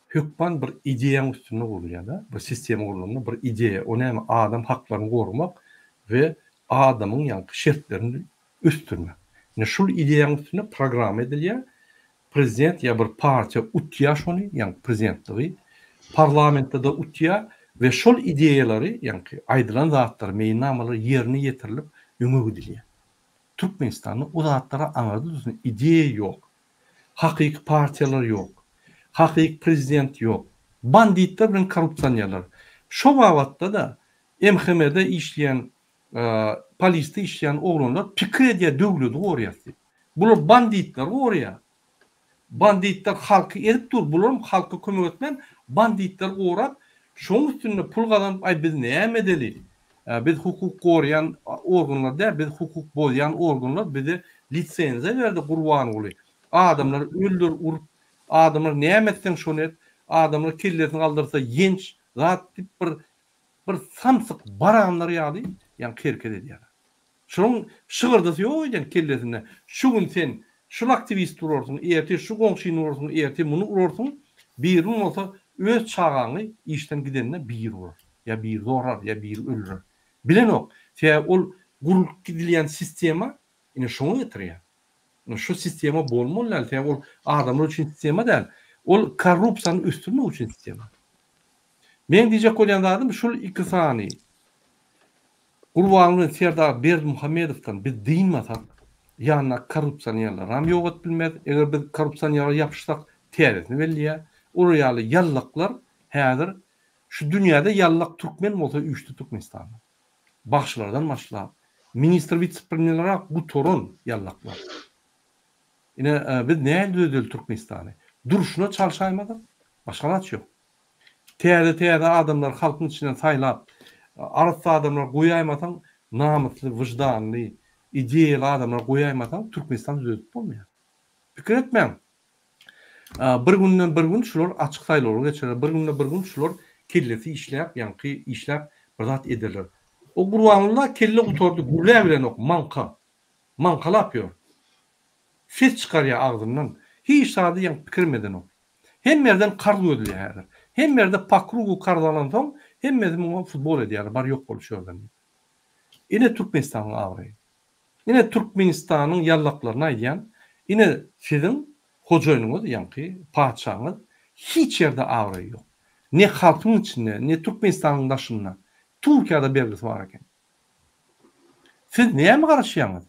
hökman bir ideýaň üstünde gurulýar-da. Bir sistema gurlanda bir ideýa, o näme? Adam haklaryny goramak we adamyň ýaňky şertlerini ösdürmek. Ine şul ideýaň üstünde programma edilýär. Prezident ýa bir partiýa utýa şony, ýagny prezidentligi, parlamentde-de utýa we şol ideýalary, ýagny aýdylan zatlar, meýilnamalar ýerine ýetirilip öňe gidilýär. Türkmenistanda o zatlara aňyrda dursun ideýa ýok. Hakyky partiýalar ýok. Hakyky prezident ýok. Banditler bilen korrupsionerler. Şo babatda-da MHM-de işleýän polisde işleýän oglanlar pikir edýär döwledi gorýas diýip. Bular banditleri gorýar. Banditler halky ezip dur. Bularam halka kömek etmän banditleri gorap şoň üstünde pul gazanyp aý biz näme edeli. Biz hukuk gorýan organlar däl biz hukuk bozýan organlar bize lisenziýa berdi Gurbanguly. Adamlary öldür urup adamlar näme etseň şony et adamlar kellesini galdyrsa ýenç zat diýip bir Bir samsyk baranlar ýaly ýaňky hereket edýärler. Şonuň şygyrdysy ýok eken kellesinde. Şu gün sen şul aktiwisti urarsyň, ertir şu goňşyny urarsyň, ertir muny urarsyň, birigün bolsa öz çagaňy işden gidende biri urar, ýa biri zorlar, ýa biri öldürer. Bilenok. Sebäbi ol gurulyp gidilýän sistema ine şoňa getirýär. Ine şu sistema bolmaly däl. Sebäbi ol adamlar üçin sistema däl. Ol korrupsiýany ösdürmek üçin sistema. Meň diýjek bolýan zadym şul iki sany Gurbanguly bilen Serdar Berdimuhamedowdan biz dynmasak. Ýanyndaky korrupsionerleram ýok edip bilmez. Eger biz korrupsionere ýapyşsak, täzesini belleýär. Olar ýaly ýallaklar häzir şu dünýäde ýallak türkmen bolsa üýşdi Türkmenistanda. Bagşylardan başlap, ministr witse-premýerlere gutaran ýallaklar. Ine, biz nähili düzedeli Türkmenistany? Durşuna çalşaýmasak, başga alaç ýok. Täze-täze adamlary halkyň içinden saýlap, arassa adamlary goýaýmasaň, namysly, wyždanly, ideýaly adamlary goýaýmasaň, Türkmenistany düzedip bolmaýar. Pikir etmäň. Bir günden bir gün şular açyk saýlawlar geçirer, bir günde bir gün şular kellesi işläp, ýaňky işläp bir zat ederler. O Gurbangulla kelle gutardy, gürläbilenok, maňka. Maňkalap ýör. Ses çykarýar agzyndan. Hiç zady ýaňky pikirim edenok. Hemme ýerden karz gözleýär häzir. Hemme ýerde po krugu karz alansoň, hemmesi muňa futbol edýärler, bar ýok bol şu ýerden diýip. Ine Türkmenistanyň abraýy. Ine Türkmenistanyň ýallaklaryna aýdýan, ine siziň hojaýynyňyz, ýaňky patyşaňyz hiç ýerde abraýy ýok. Ne halkyň içinde, ne Türkmenistanyň daşynda. Türkiýede bergisi bar eken. Siz näme garaşýaňyz?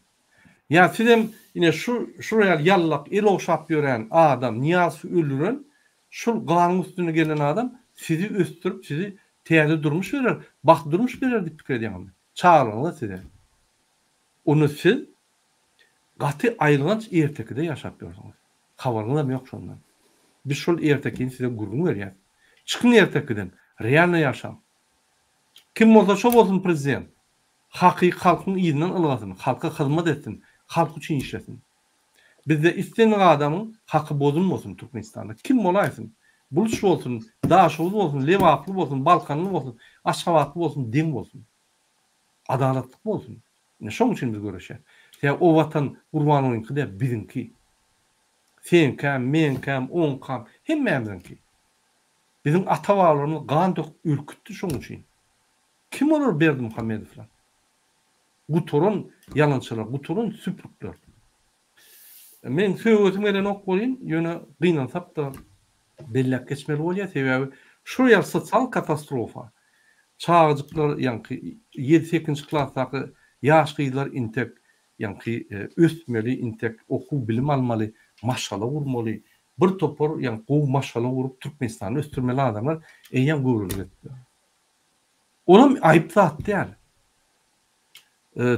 Ýa sizem ine şu şular ýaly ýallak el ogşap ýören adam Nyýazowy öldüren şul ganyň üstüne gelen adam sizi ösdürip sizi täze durmuş berer bagtly durmuş berer diýip pikir edýäňizmi? Çagalaryňyza size. Onda siz gaty aýylganç ertekide ýaşap ýörsüňiz. Habaryňyzam ýok şondan. Biz şol ertekini size gürrüň berýäs. Çykyň ertekiden, realno ýaşaň. Kim bolsa şo bolsun prezident. Hakyky halkyň yzyndan ylgasyn, halka hyzmat etsin, halk üçin işlesin. Bizde islendik adamyň haky bozulmasyn Türkmenistanda. Kim bolaýsyn. Buluç bolsun, Daşoguz bolsun, Lebaply bolsun, Balkanly bolsun, Aşgabatly bolsun deň bolsun. Adalatlyk bolsun. Ine şoň üçin biz göreşýäs. Sebäbi o watan Gurbanowyňky däl, biziňki. Seňkäm, meňkäm, oňkam, hemmämiziňki. Biziň ata-babalarymyz gan döküp ürkütdi şoň üçin. Kim olar Berdimuhamedowlar? Gutaran ýalançylar, gutaran süprükler. Meň sögesim gelenok welin, ýöne gynansak-da belläp geçmeli bolýar, sebäbi şol ýaly sosial katastrofa, çagajyklar ýaňky ýedi-sekizinji klasdaky ýaş gyzlar intek ýaňky ösmeli, intek okuw bilim almaly, maşgala gurmaly, bir topar ýaňky gowy maşgala gurup Türkmenistany ösdürmeli adamlar eýýäm göwreli gezip ýör. Olam aýyp zat däl.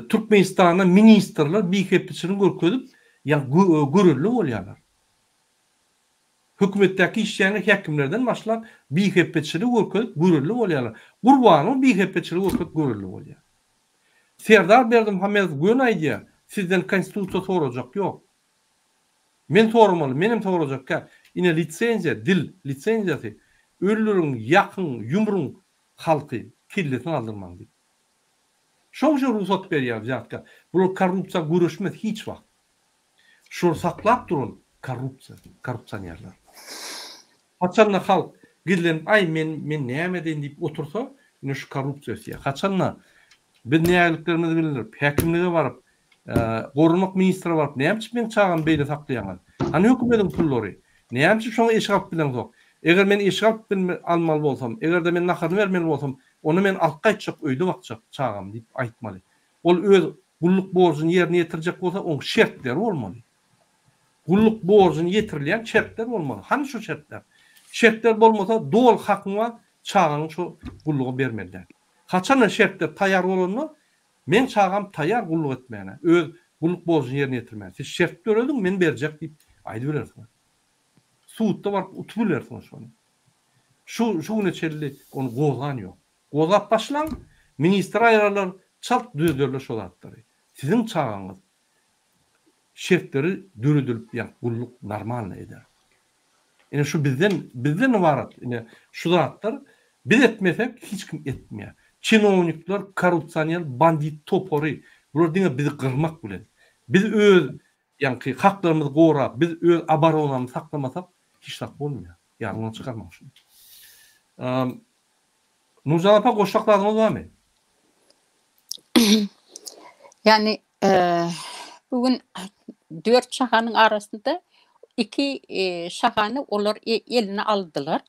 Türkmenistanda ministrler bihepbeçiligini görkezip, ýa görelde bolýarlar. Hökümetdäki işleýänler häkimlerden başlap bihepbeçiligi görkezip görelde bolýarlar. Gurbanow bihepbeçiligi görkezip görelde bolýar. Serdar Berdimuhamedow göni aýdýar, sizden konstitusiýa sorajak ýok. Men soramaly, menem sorajakkä. Ine lisenziýa, dil lisenziýasy. Öldüriň, ýakyň, ýumruň halky, kellesini aldyrmaň diýip. Şoň üçin rugsat berýär wzýatka. Bular korrupsiýa göreşmez hiç wagt. Şulary saklap duran korrupsiýa, korrupsionerler. Haçanda halk gizlenip aý men men näme edeýin diýip otursa, ine şu korrupsiýa ösýär. Haçanda biz nägiliklerimizi bildirip, häkimlige baryp, goranmak ministre baryp, näme üçin meň çagamy beýle saklaýaňyz? Hany hökümediň pullary? Näme üçin şoňa eşik alyp bileňzok? Eger men eşik alyp bilme almaly bolsam, eger-de men naharyny bermeli bolsam, onda men alyp gaýtjak, öýde bakjak çagamy diýip aýtmaly. Ol öz gulluk borjuny ýerine ýetirjek bolsa, oň şertleri bolmaly. Gulluk borjuny ýetirilýän şertler bolmaly. Hany şu şertler? Şertler bolmasa, doly hakyň bar, çagaňy şo gulluga bermeli däl. Haçanda şertler taýýar bolanda, meň çagam taýýar gulluk etmäne, öz gulluk borjuny ýerine ýetirmäne. Siz şert dörediň, men berjek diýip aýdybilersiňiz. Sudda baryp utup bilersiňiz şony. Şu şu güne çenli ony gozgan ýok. Gozgap başlaň, ministr aýyrarlar, çalt düzederler şo zatlary. Siziň çagaňyz şertleri döredilip ýa gulluk normalny eder. Ine şu bizden bizden ybarat ine şu zatlar biz etmesek hiç kim etmeýär. Çinownikler korrupsioner bandit topary bular diňe bizi gyrmak bilen. Biz öz ýaňky haklarymyzy gorap biz öz oboronamyzy saklamasak hiç zat bolmaýar. Ýadyňdan çykarmaň şuny. Nurjan apa goşjak zadyňyz barmy? Ýani bu gün dört şahanyň arasynda iki şahany olar eline aldylar.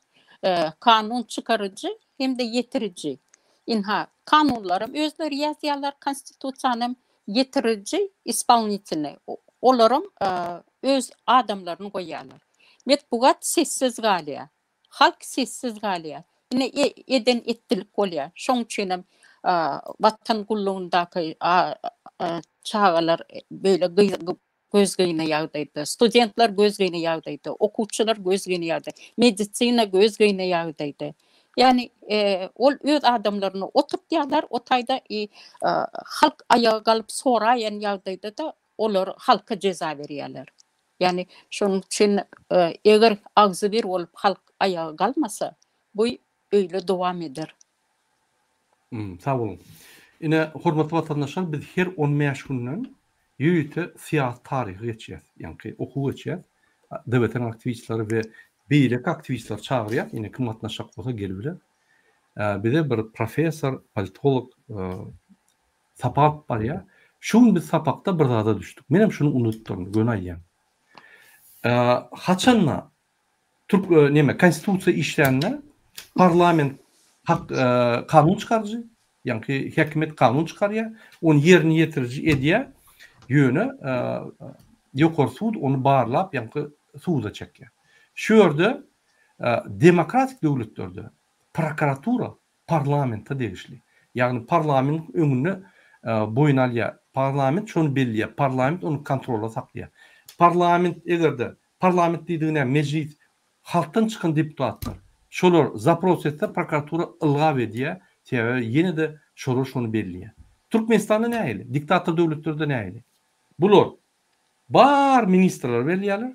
Kanun çykaryjy hem-de ýetiriji. Ynha, kanunlaram özleri ýazýarlar, konstitusiýanam. Ýetiriji ispolnitelnyý olaram öz adamlaryny goýýarlar. Metbugat sessiz galýar. Halk sessiz galýar. Ine eden etdilik bolýar. Şoň üçinem Watan gullugyndaky çagalar beýle gözgyny ýagdaýda, studentler gözgyny ýagdaýda, okuwçylar gözgyny ýagdaýda, medisina gözgyny ýagdaýda. Ýagny ol öz adamlaryny oturtýarlar o taýda i halk aýaga galyp soraýan ýagdaýda-da olar halka jeza berýärler. Ýagny şonuň üçin eger agzybir bolup halk aýaga galmasa, bu öýle dowam eder. Sag boluň. Ine, hormatly watandaşlar, biz her 15 günden ýörite syýasy taryhy geçýäs, ýaňky okuw geçýäs. DWT-niň aktiwistleri we beýleki aktiwistleri çagyrýas, ine kim gatnaşjak bolsa gelibiler. Bize bir professor, politolog sapak alyp barýar. Şu gün biz sapakda bir zada düşdük. Menem şuny unudypdyryn, göni aýdýan. Haçanda Türk neme konstitusiýa işlände parlament hak kanun çykaryjy, ýaňky häkimiýet kanun çykarýar, ony ýerine ýetiriji edýär. Ýöne ýokary sud ony barlap, ýaňky suda çekýär. Şu ýerde demokratik döwletlerde prokuratura parlamente degişli. Ýagny parlamentiň öňünde boýun alýar. Parlament şony belleýär. Parlament ony kontrolda saklaýar. Parlament eger-de, parlament diýdigi näme, mejlis, halkdan çykan deputatlar, şolar zapros etse prokuratura ylgap edýär, sebäbi ýene-de şolar şony belleýär. Türkmenistanda nähili? Diktator döwletlerde nähili? Bular bar ministrleri belleýärler,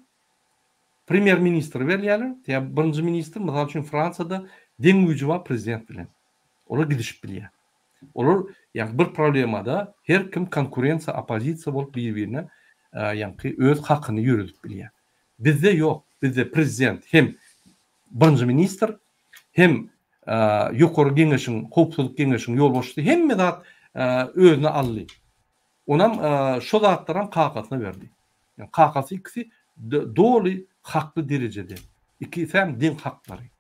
Premýer ministri berýärler. Ýa birinji ministr, mysal üçin, Fransiýada deň güýji bar prezident bilen. Olar gidişip bilýär. Olar ýa bir problemada her kim konkurensiýa, oppozisiýa bolup bir-birine ýaňky öz hakyny ýöredip bilýär. Bizde ýok. Bizde prezident hem birinji ministr, hem Ýokary geňeşiň, Howpsuzlyk geňeşiň ýolbaşçysy hemme zat özüne aldy. Onam şo zatlaram kakasyna berdi. Ýagny kakasy ikisi doly hakly derejede. Ikisem deň haklary.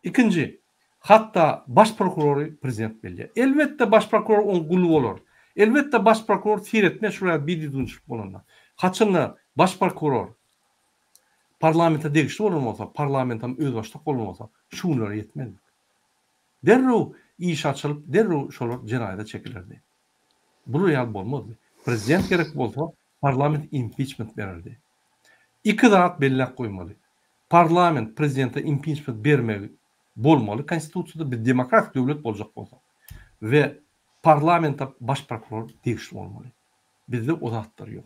Ikinji, hatda baş prokurory prezident belleýär. Elbetde baş prokuror oň guly bolar. Elbetde baş prokuror seretmez şular ýaly bidüzgünçilik bolanda. Haçanda baş prokuror parlamente degişli bolan bolsa, parlamentem özbaşdak bolan bolsa şu günlere ýetmezdik. Derrew iş açylyp, derrew şolar jenaýata çekilerdi. Bular ýaly bolmazdy. Prezident gerek bolsa, parlament impiçment bererdi. Iki zat belläp goýmaly. Parlament prezidente impiçment bermegi bolmaly konstitusiýada, biz demokratik döwlet boljak bolsak. We parlamente baş prokuror degişli bolmaly. Bizde o zatlar ýok.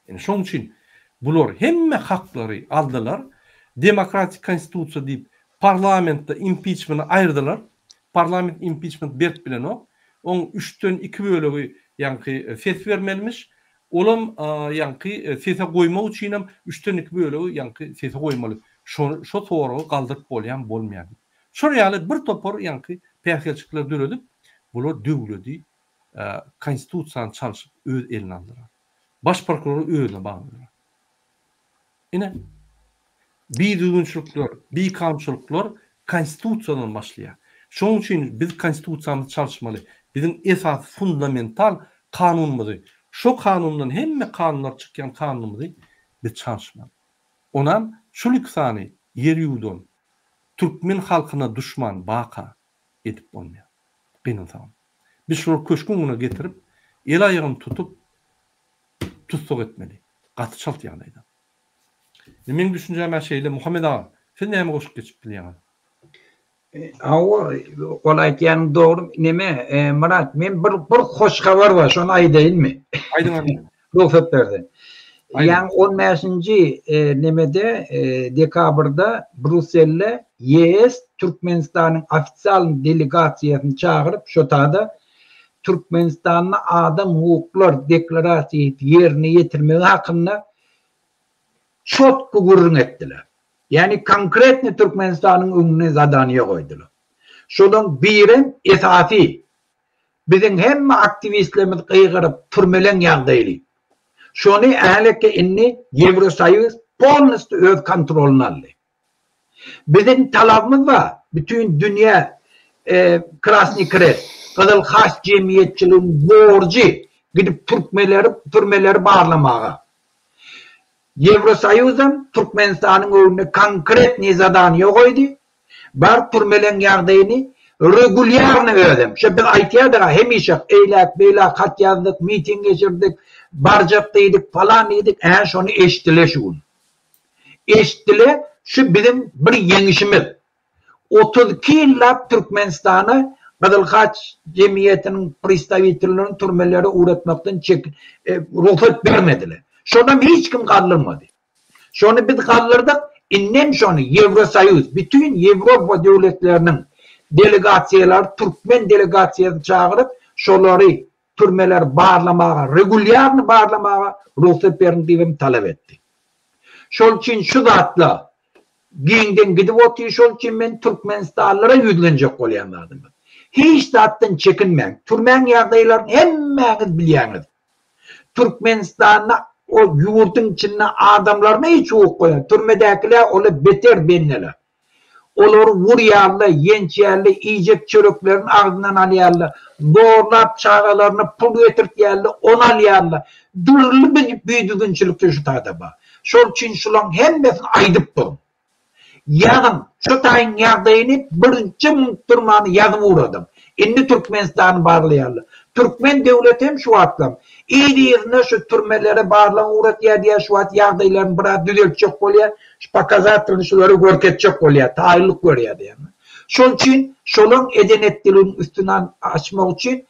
Ine şoň üçin bular hemme haklary aldylar, demokratik konstitusiýa diýip parlamentde impiçmeni aýyrdylar. Parlament impiçment berip bilenok. Oň üçden iki bölegi ýaňky ses bermelimiş. Olam ýaňky sese goýmak üçinem üçden iki bölegi ýaňky sese goýmaly. Şo şo soragy galdyryp bolýamy bolmaýamy diýip. Şol ýaly bir topar ýaňky päsgelçilikler döredip bular döwledi konstitusiýany çalşyp öz eline aldylar. Baş prokurory özüne bagladylar. Ine, bidüzgünçilikler, bikanunçylyklar konstitusiýadan başlaýar. Şonuň üçin biz konstitusiýamyzy çalyşmaly. Biziň esasy fundamental kanunymyzy, şo kanundan hemme kanunlar çykýan kanunymyzy biz çalyşmaly. Onam şul iki sany ýer ýuwdan türkmen halkyna duşman baka edip bolmaýar. Gynansagam. Biz şulary köşgüň öňüne getirip, el-aýagyny tutup, tussag etmeli. Gaty çalt ýagdaýda. Indi meň düşünjäm-ä şeýle, Muhammet aga, siz näme goşup geçip bilýäňiz? Hawa, ol aýtýanyň dogry. Neme, Myrat, men bir bir hoş habar bar, şony aýdaýynmy? Aýdyň aýdyň. Rugsat berseň. Ýaňy on bäşinji nemede dekabrda Brusselde YES Türkmenistanyň ofisial delegasiýasyny çagyryp şo tada Türkmenistanda adam hukuklar deklarasiýasy ýerine ýetirmegi hakynda çotky gürrüň etdiler. Ýagny konkretny Türkmenistanyň öňüne zadaniýa goýdular. Şolaň birem esasy Biziň hemme aktiwistlerimiz gygyryp türmeleň ýagdaýyny. Şony äleke indi Ýewrosoýuz polnostýu öz kontrolyna aldy. Biziň talabymyz bar, bütin dünýä Krasnyý Krest, Gyzyl Haç jemgyýetçiligiň borjy. Gidip türkmeleri, türmeleri barlamaga. Ýewrosoýuzam Türkmenistanyň öňünde konkretnyý zadaniýa goýdy. Bar türmeleň ýagdaýyny regulýarny özem. Şo biz aýtýardyk-a hemişe eýläk beýläk hat ýazdyk, miting geçirdik, barjak diýdik, palan diýdik, ä şony eşitdile şu gün. Eşitdile şu biziň bir ýeňişimiz. 32 ýyllap Türkmenistana Gyzyl Haç jemgyýetiniň pristawitellerini türmelere ugratmakdan çek rugsat bermediler. Şonam hiç kim galdyrmady. Şony biz galdyrdyk, indem şony Ýewrosoýuz, bütin Ýewropa döwletleriniň delegasiýalary türkmen delegasiýasyny çagyryp, şolary türmeleri barlamaga, regulýarny barlamaga rugsat beriň diýip hem talap etdi. Şol üçin şu zatlar giňden gidip otyr, şol üçin men türkmenistanlylara ýüzlenjek bolýan zadymyz. Hiç zatdan çekinmäň, türmäň ýagdaýlaryny hemmäňiz bilýäňiz. Türkmenistanda o ýurduň içinde adamlaryna hiç hukuk goýan, türmedäkiler ola beter bendeler. Olary urýarlar, ýençýärler, iýjek çöreklerini agzyndan alýarlar, zorlap çagalaryna pul getirtýärler, ony alýarlar. Dürli bidüzgünçilikde şu taýda bar. Şol üçin şulaň hemmesini aýdyp duruň. Ýazyň, şu taýyň ýagdaýyny birinji munt durmany ýazyp ugradyň. Indi Türkmenistany barlaýarlar. Türkmen döwleti hem şu wagtlam yzy-yzyna şu türmelere barlag ugratýar diýýär, şu wagt ýagdaýlaryny biraz düzeltjek bolýar, şu pokazatelny şulara görkezjek bolýar, taýynlyk görýär diýýär. Şol üçin şolaň eden-etdiliginiň üstüni açmak üçin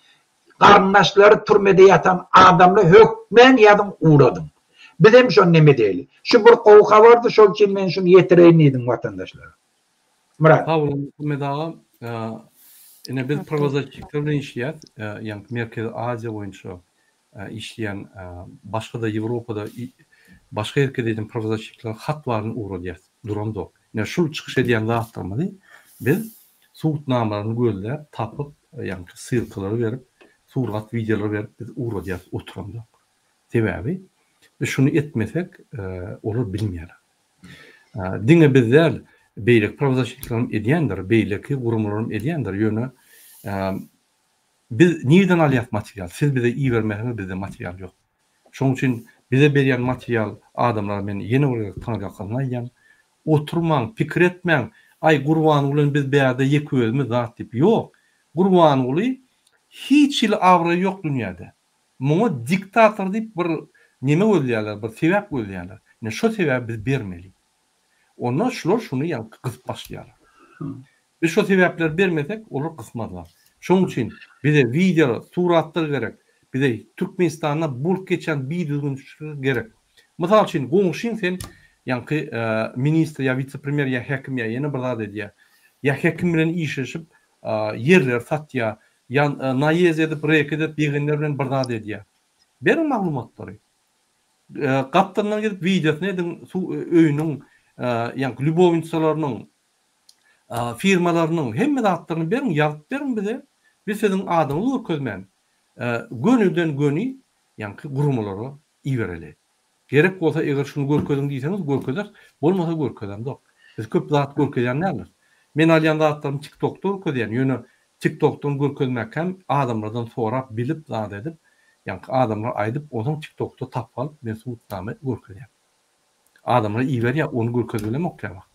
Garyndaşlary türmede ýatan adamlar hökmän ýazyň ugradyň. Bizem şony neme edeýli. Şu bir gowy habardy şol üçin men şuny ýetireýin diýdim watandaşlara. Myrat. Sag boluň Muhammet aga. Ine biz prawozasçikler bilen işleýäs. Ýaňky Merkezi Aziýa boýunça işleýän başga-da Ýewropada başga ýerkede edýän prawozasçiklere hat baryny ugradýas. Duramzok. Ine şul çykyş edýän zatlarymyzy biz Subutnamalaryny gözläp, tapyp, ýaňky ssylkalary berip, surat, wideolary berip biz ugradýarys, oturamzok. Sebäbi biz şuny etmesek, olar bilmeýärler. Diňe biz däl, beýleki prawozasşitler hem edýändir, beýleki guramalar hem edýändir, ýöne biz nireden alýas material? Siz bize ibermeseňiz bizde material ýok. Şonuň üçin bize berýän material adamlara men ýene bir gezek taňryýalkasyn aýdýan, Oturmaň, pikir etmäň, aý Gurbanguly bilen biz bärde ýeke özümiz zat diýip. Ýok. Gurbanguly hiç hili abraýy ýok dünýäde. Muňa diktator diýip bir neme gözleýärler, bir sebäp gözleýärler. Ine şo sebäbi biz bermeli. Onda şular şuny ýaňky gysyp başlaýarlar. Biz şo sebäpleri bermesek, olar gysmazlar. Şonuň üçin bize wideo, suratlar gerek. Bize Türkmenistanda bolup geçýän bidüzgünçilikler gerek. Mysal üçin, goňşyň sen ýaňky ministr ýa wise-premýer ýa häkim ýa ýene bir zat edýär. Ýa häkim bilen işleşip ýerleri satýar, ýa naýez edip, reket edip ýegenler bilen bir zat edýär. Beriň maglumatlary. Gapdalyndan gidip wideosyny ediň öýüniň ýaňky lýubownicalarynyň, firmalarynyň hemme zatlaryny beriň, ýazyp beriň bize. Biz siziň adyňyzy görkezmän, gönüden-göni ýaňky guramalara ibereli. Gerek bolsa eger şuny görkeziň diýseňiz görkezeris, bolmasa görkezemzok. Biz köp zat görkezýän däldiris. Men alýan zatlarymy TikTokda görkezýän, ýöne TikTokdan görkezmäkäm adamlardan sorap, bilip zat edip, ýaňky adamlar aýdyp, onsoň TikTokda tapyp alyp men subutnama görkezýän. Adamlar iberýär, ony görkezip bilemok käwagt.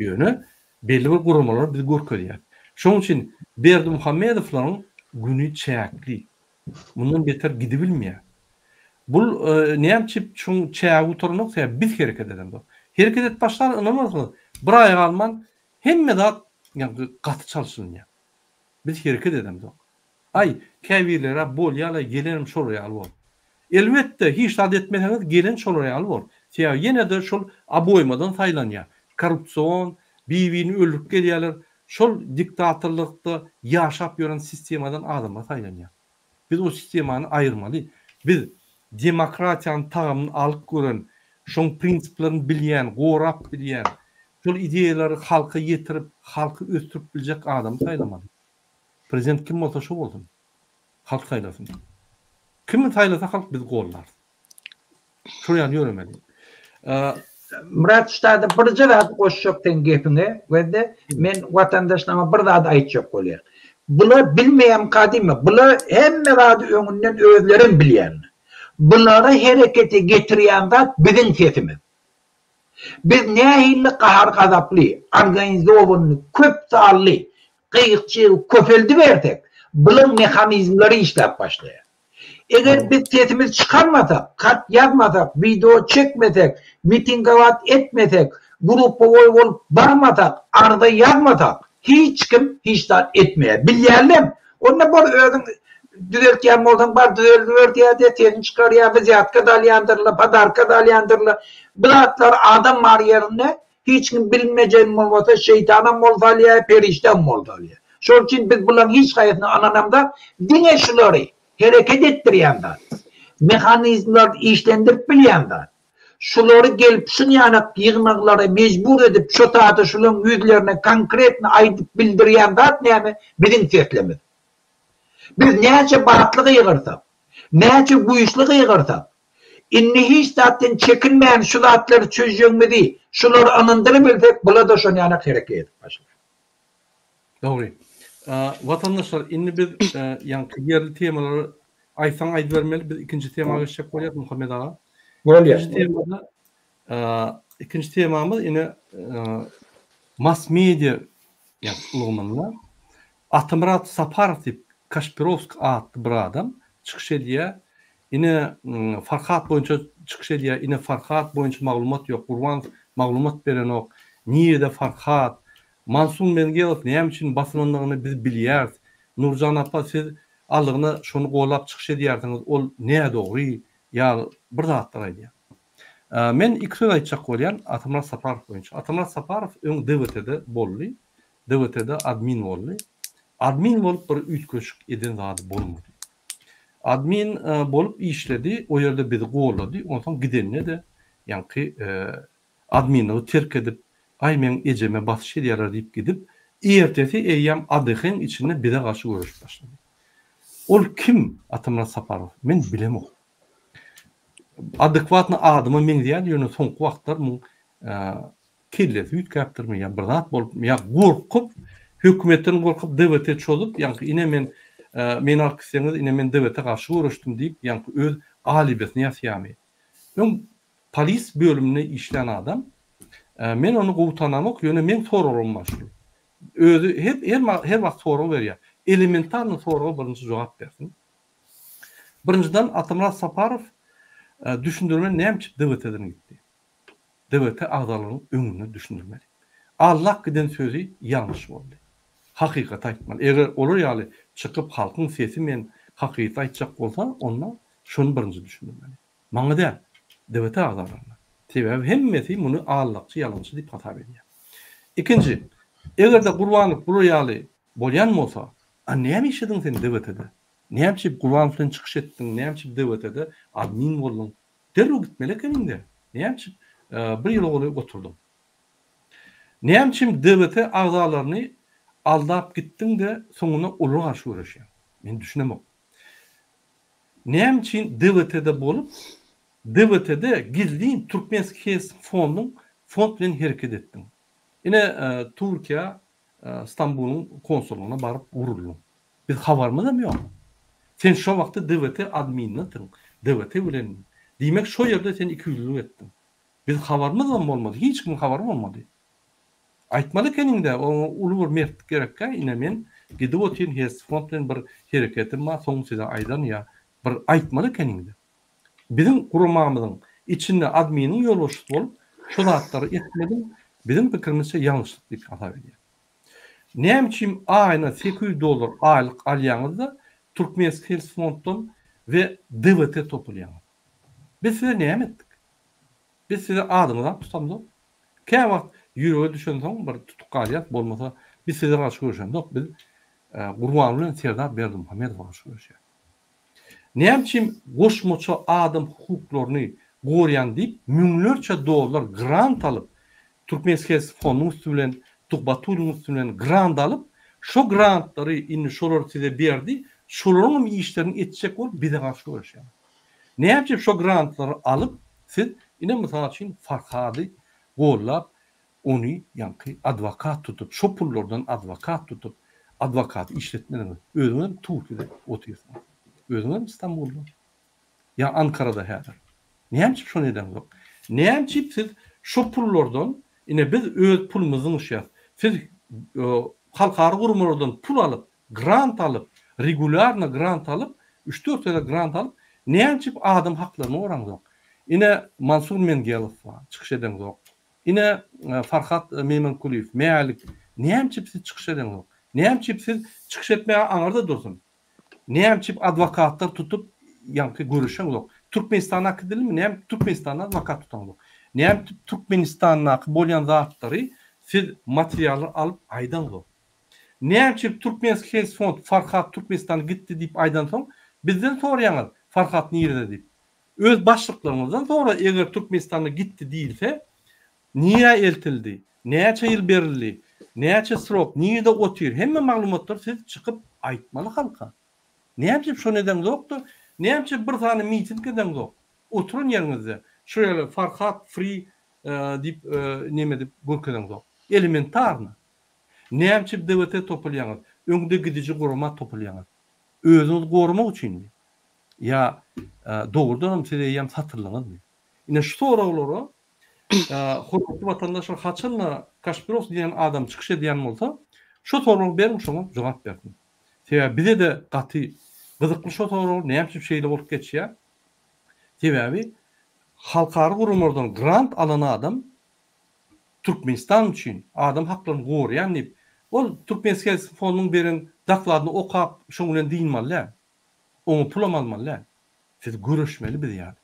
Ýöne belli bir guramalar biz görkezýäris. Şonuň üçin Berdimuhamedowlaryň güni çäkli. Mundan beter gidibilmeýär. Bul näme üçin şuň çägi gutaranok sebäbi biz hereket edemzok. Hereket edip başlar ynanarsyňyz bir aý galman hemme zat ýaňky gaty çalşylynýar. Biz hereket edemzok. Aý käbirlerä bolýalaý gelenem şolar ýaly bor. Elbetde hiç zat etmeseňiz gelen şolar ýaly bor. Sebäbi ýene-de şol oboýmadan saýlanýar. Korrupsion, bir-birini öldürip gelýärler. Şol diktatorlykda ýaşap ýören sistemadan adamlar saýlanýar. Biz o sistemany aýyrmaly. Biz demokratiýanyň tagamyny alyp gören, şoň prinsiplerini bilýän, gorap bilýän, şol ideýalary halka ýetirip, halky ösdürip biljek adamy saýlamaly. Prezident kim bolsa şo bolsun. Halk saýlasyn. Kimi saýlasa halk biz gollarys. Şol ýaly ýöremeli. Myrat ştada birje zat goşjak seň gepiňe we-de men watandaşlaryma bir zat aýtjak bolýan. Bular bilmeýänka diýme, bular hemme zady öňünden özlerem bilýänler. Bulary herekete getirýän zat biziň sesimiz. Biz nähili gahar-gazaply, organizowanyny, köp sanly gyýyk-çygy köpeldibersek, bulaň mehanizmleri işläp başlaýar. Eger biz sesimizi çykarmasak, hat ýazmasak, wideo çekmesek, mitingować etmesek, gruppawoý bolup barmasak, arza ýazmasak, hiç kim hiç zat etmeýär. Bilýärlerem. Onda bor özüň düzeltýän bolsaň bar düzeldiber diýýär-de, sesini çykarýar, wzýatka-da alýandyrlar, podarka-da alýandyrlar. Bu zatlar adam bar ýerinde hiç kim bilmejegini bolmasa şeýtanam bolsa alýar, perişdäm bolsa alýar. Şol üçin biz bularyň hiç haýsyna ynanamzok, diňe şulary hereket etdirýän zat, mehanizmleri işlendirip bilýän zat. Şulary gelip şunýanak ýygnaglara mejbur edip şo zady şulaň ýüzlerine konkretno aýdyp bildirýän zat näme? Biziň seslerimiz. Biz näçe batly gygyrsak, näçe güýçli gygyrsak, indi hiç zatdan çekinmän şu zatlary çözjegimizi şulary ynandyrybilsek bular-da şonýanak hereket edip başlar. Dogry. Watandaşlar indi biz ýaňky ýerli temalary aýtsaň aýdybermeli biz ikinji tema geçjek bolýas Muhammet aga. Bolýar. Ikinji temada ikinji temamyz ine mass media ulgamynda Atamyrat Saparow diýip Kaşpirowsk atly bir adam çykyş edýär. Ine Farhat boýunça çykyş edýär. Ine Farhat boýunça maglumat ýok. Gurbanow maglumat berenok. Nirede Farhat? Mansur Mengelow näme üçin basylandygyny biz bilýäris. Nurjan apa siz aldygyna şony golap çykyş edýärsiňiz ol nädogry ýaly bir zatlar aýdýar. Men iki söz aýtjak bolýan Atamyrat Saparow boýunça. Atamyrat Saparow öň DWT-de boldy. DWT-de admin boldy. Admin bolup bir üýtgeşik eden zady bolmady. Admin bolup işledi, o ýerde bizi gollady, onsoň gidende-de ýaňky Adminligi terk edip, aý meň ejeme basyş edýärler diýip gidip, ertesi eýýäm ADH-iň içinde bize garşy göreşip başlady. Ol kim Atamyrat Saparow? Men bilemok. Adekwatny adama meňzeýärdi, ýöne soňky wagtlar muň kellesi üýtgäpdirmi ýa bir zat bolupmy ýa gorkup, hökümetden gorkup DWT çozup, ýaňky ine men meni alyp gitseňiz ine men DWT garşy göreşdim diýip, ýaňky öz alibisini ýasýarmy? Öň Polis bölüminde işlän adam. Men ony gowy tanamok, ýöne meň soragym bar şul. Özi her her her wagt sorag berýär. Elementarny soraga birinji jogap bersin. Birinjiden Atamyrat Saparow düşündirmeli näme üçin DWT-den gitdi. DWT agzalaryň öňünde düşündirmeli. Allak giden sözi ýalňyş boldy. Hakykaty aýtmaly. Eger olar ýaly çykyp halkyň sesi men hakykaty aýtjak bolsa onda şony birinji düşündirmeli. Maňa däl, DWT agzalaryna. Sebäbi hemmesi muny allakçy, ýalançy diýip hasap edýär. Ikinji, eger-de Gurbanow bular ýaly bolýan bolsa, a näme işlediň sen DWT-de? Näme üçin Gurbanow bilen çykyş etdiň, näme üçin DWT-de admin bolduň? Derrew gitmeli ekeniň-dä. Näme üçin bir ýyla golaý oturdyň? Näme üçin DWT agzalaryny aldap gitdiň-de, soňunda olara garşy göreşýäň? Men düşünemok. Näme üçin DWT-de bolup, DWT-de gizlin Türkmenski Hes fonduň fond bilen hereket etdiň? Ine Türkiýä Stambulyň konsullygyna baryp uruldyň. Biz habarymyzam ýok. Sen şo wagtda DWT adminidiň, DWT bilendiň. Diýmek şo ýerde sen ikiýüzlülik etdiň. Biz habarymyzam bolmady, hiç kimiň habary bolmady. Aýtmaly ekeniňdä, oňa uly bir mertlik gerekkä, ine men gidip otyryn Hersi fond bilen bir hereketim bar, soň size aýdaryn ýa bir aýtmaly ekeniňdä. Biziň guramamyzyň içinde adminiň ýolbaşçysy bolup şo zatlary etmediň, biziň pikirimizçe ýalňyşlyk diýip hasap edýän. Näme üçin aýyna 800 dollar aýlyk alýaňyzda Türkmenski Hels fonddan we DWT topulýaňyz? Biz size näme etdik? Biz size adyňyzam tutamzok. Käwagt ýürege düşensoň bir tutup galýas, bolmasa biz size garşy göreşemzok, biz Gurbanguly bilen Serdar Berdimuhamedowa garşy göreşýäs. Näme üçin goşmaça adam hukuklaryny gorýan diýip müňlerçe dollar grant alyp Türkmenskes fonduň üsti bilen Tuhbatullin üsti bilen grant alyp şo grantlary indi şolar size berdi şolaryňam işlerini etjek bolup bize garşy göreşýäňiz. Näme üçin şo grantlary alyp siz ine mysal üçin Farhady gollap ony ýaňky adwokat tutup şo pullardan adwokat tutup. adwokat işletmediňiz? Özüňizem Türkiýede otyrsyňyz. Özüňizem Stambulda. Ýa Ankarada häzir. Näme üçin şony edeňzok? Näme üçin siz şo pullardan, ine biz öz pulumyzy zyňyşýas. Siz halkara guramalardan pul alyp, grant alyp, regulýarno grant alyp, üç-dört gezek grant alyp, näme üçin adam haklaryny goraňzok? Ine Mansur Mengelow bar, çykyş edeňzok. Ine Farhat Meýmenkulyýew, Mälik, näme üçin siz çykyş edeňzok? Näme üçin siz çykyş etmäge aňyrda dursun? Näme üçin adwokatlar tutup ýaňky göreşeňzok? Türkmenistana äkidilmi? Näme Türkmenistanda adwokat tutaňzok? Näme üçin Türkmenistandaky bolýan zatlary siz materiallar alyp aýdaňzok? Näme üçin Türkmenski Health Fond Farhat Türkmenistana gitdi diýip aýdansoň bizden soraýaňyz Farhat nirede diýip? Öz başlyklaryňyzdan sora eger Türkmenistana gitdi diýilse nirä eltildi, näçe ýyl berildi, näçe srok, nirede otyr hemme maglumatlary siz çykyp aýtmaly halka. Näme üçin şony edeňzokda, näme üçin bir sany miting edeňzok oturan ýeriňizde şu ýere Farhat free diýip neme edip görkezeňzok. Elementarno. Näme üçin DWT topulýaňyz? Öňde gidiji gurama topulýaňyz. Özüňizi goramak üçinmi? Ýa dogrudanam siz eýýäm satyldyňyzmy? Ine şu soraglara hormatly watandaşlar haçanda Kaşpirow diýen adam çykyş edýän bolsa, şu soragy beriň şoňa jogap bersin. Sebäbi bize-de gaty gyzykly şo sorag, näme üçin şeýle bolup geçýär? Sebäbi halkara guramalardan grant alan adam Türkmenistan üçin adam haklaryny goraýan diýip, ol Türkmenskiý fonduň beren dokladyny okap şoň bilen dynmaly däl. Oňa pulam almaly däl. Siz göreşmeli biz ýaly.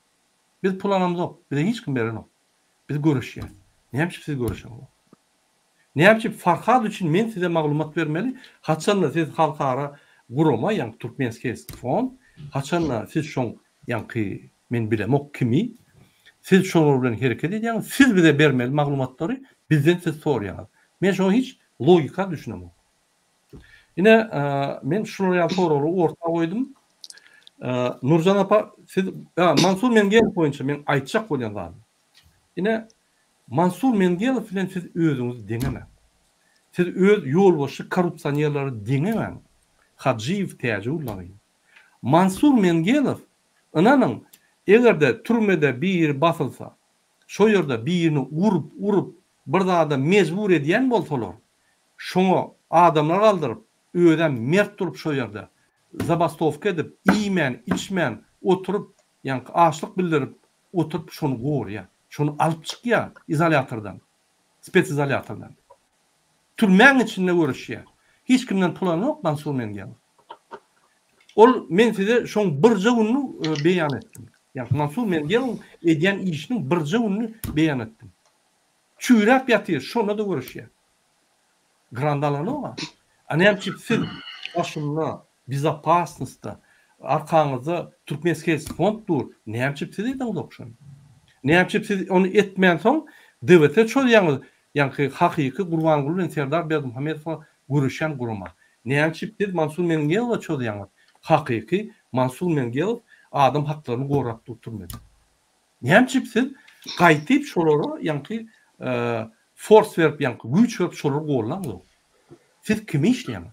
Biz pul alamzok, bize hiç kim berenok. Biz göreşýäs. Näme üçin siz göreşeňzok? Näme üçin Farhad üçin men size maglumat bermeli? Haçanda siz halkara gurama, ýagny Türkmenskiý fond, haçanda siz şoň ýaňky men bilemok kimi, siz şolar bilen hereket edýäňiz, siz bize bermeli maglumatlary bizden siz soraýaňyz. Men şoňa hiç logika düşünemok. Ine, men şular ýaly soraglary orta goýdum. Nurjan apa, siz Mansur Mengelow boýunça men aýtjak bolýan zadym. Ine, Mansur Mengelow bilen siz özüňizi deňemäň. Siz öz ýolbaşçy korrupsionerleri deňemäň. Hajyýew Täjigullaýew. Mansur Mengelow, ynanyň, eger-de türmede biri basylsa, şo ýerde birini urup, urup, bir zada mejbur edýän bolsalar, Şoňa adamlar galdyryp, özem mert durup şo ýerde, zabastowka edip, iýmän, içmän oturyp, ýaňky açlyk bildirip oturyp şony gorýar. Şony alyp çykýar izolýatordan, spesizolýatordan. Türmäň içinde göreşýär. Hiç kimden pul alanok Mansur Mengelow. Ol men size şoň birje gününi beýan etdim. Ýagny Mansur Mengelowyň edýän işiniň birje gününi beýan etdim. Çüýräp ýatyr, şonda-da göreşýär. Grant alanok-a. A näme üçin siz başynda, bezopasnostda, arkaňyzda Türkmenselfond dur, näme üçin siz edeňzok şony? Näme üçin siz ony etmänsoň DWT çozýaňyz, ýaňky hakyky Gurbanguly bilen Serdar Berdimuhamedowa göreşýän gurama. Näme üçin siz Mansur Mengelowa çozýaňyz, hakyky Mansur Mengelow adam haklaryny gorap dur türmede. Näme üçin siz gaýtyp şolara ýaňky fors berip ýaňky güýç berip şolary gollaňzok? Siz kime işleýäňiz?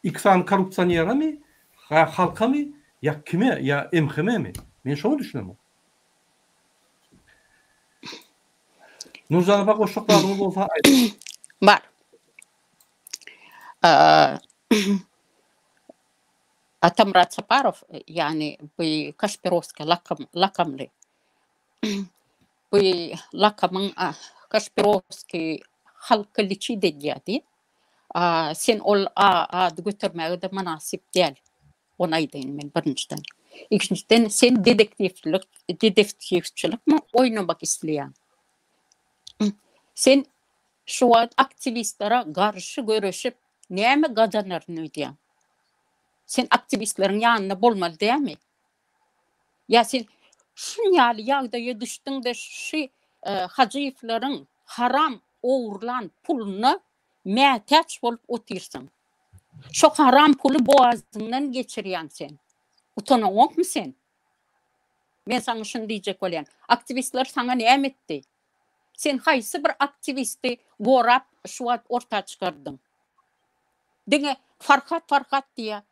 Iki sany korrupsioneremi, ýa halkamy, ýa kime, ýa MHM-mi? Men şoňa düşünemok. Nurjan apa goşjak zadyňyz bolsa aýdyň. Bar. Atamyrat Saparow, ýagny bu Kaşpirowskiý lakam lakamly. Bu lakamyň Kaşpirowskiý halka liçit edýär diýip. Sen ol ady götermäge-de mynasyp däl. Ony aýdaýyn men birinjiden. Ikinjiden sen dedektiwçilik dedektiwçilikmi oýnamak isleýäň? Sen şu wagt aktiwistlere garşy göreşip Näme gazanaryn öýdýäň? Sen aktiwistleriň ýanynda bolmaly dälmi? Ýa sen şun ýaly ýagdaýa düşdüň-de şy Hajyýewleriň haram ogurlan puluna mätäç bolup otyrsyň. Şo haram puly bogazyňdan geçirýäň sen. Utanaňokmy sen? Men saňa şuny diýjek bolýan. Aktiwistler saňa näme etdi? Sen haýsy bir aktiwisti gorap şu wagt orta çykardyň? Diňe Farhat Farhat diýýär.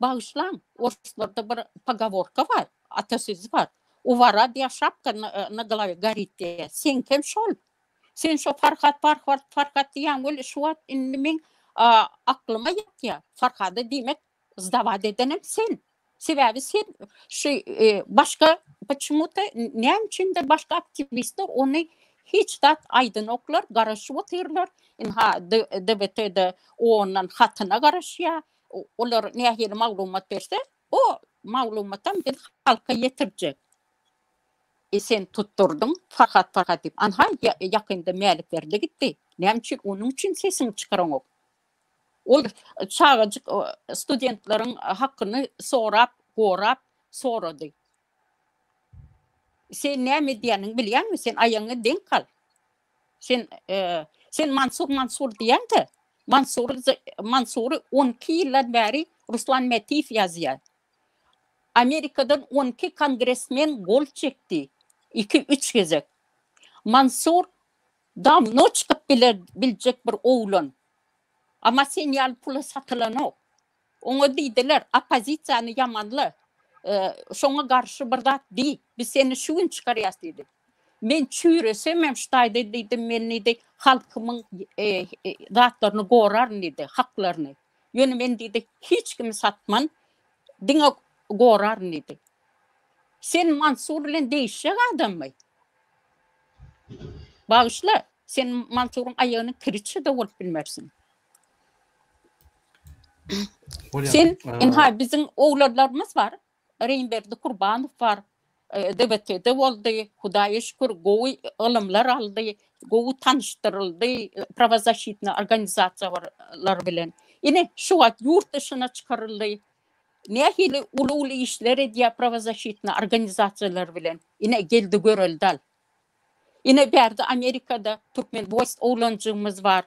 Bagyşlaň, orslarda bir pogoworka bar, atasözi bar. U wora diýýär şapka na galawe gorit diýýär. Seňkem şol. Sen şo Farhat Farhat Farhat diýýäň weli şu wagt indi meň aklyma ýatýar. Farhada diýmek sdawat edenem sen. Sebäbi sen şu başga почему-то näme üçindir başga aktiwistler ony hiç zat aýdanoklar, garaşyp otyrlar. Ynha DBT-de ondan hatyna garaşýar. Olar nähili maglumat berse, o maglumatam biz halka ýetirjek. E sen tutdurdyň Farhat Farhat diýip. Anha ýakynda Mälikberdi gitdi. Näme üçin onuň üçin sesiňi çykaraňok? Ol çagajyk studentleriň hakyny sorap, gorap sorady. Sen näme edýäniňi bilýäňmi? Sen aýagyňa deň gal. Sen sen Mansur Mansur diýýäň-de, Mansury Mansury 12 ýyldan bäri Ruslan Mätiýew ýazýar. Amerikadan 12 kongresmen gol çekdi. 2-3 gezek. Mansur dawno çykyp biler biljek bir oglan. Amma sen ýaly pula satylanok. Oňa diýdiler, oppozisiýany ýamanla, şoňa garşy bir zat diý, biz seni şu gün çykarýas diýdi. Men çüýresemem şu taýda diýdi, men diýdi, halkymyň zatlaryny goraryn diýdi, haklaryny. Ýöne men diýdi, hiç kimi satman, diňe goraryn diýdi. Sen Mansur bilen degişjek adammy? Bagyşla, sen Mansuryň aýagynyň kiriçi-de bolup bilmersiň. Sen ynha biziň oglanlarymyz bar. Reýimberdi Kurbanow bar. DBT-de boldy. Hudaýa şükür gowy ylymlar aldy, gowy tanyşdyryldy prawozaşitnyý organizasiýalar bilen. Ine şu wagt ýurt dyşyna çykaryldy. Nähili uly-uly işler edýär prawozaşitnyý organizasiýalar bilen. Ine geldi göreldi al. Ine bärde Amerikada Türkmen Voice oglanjygymyz bar.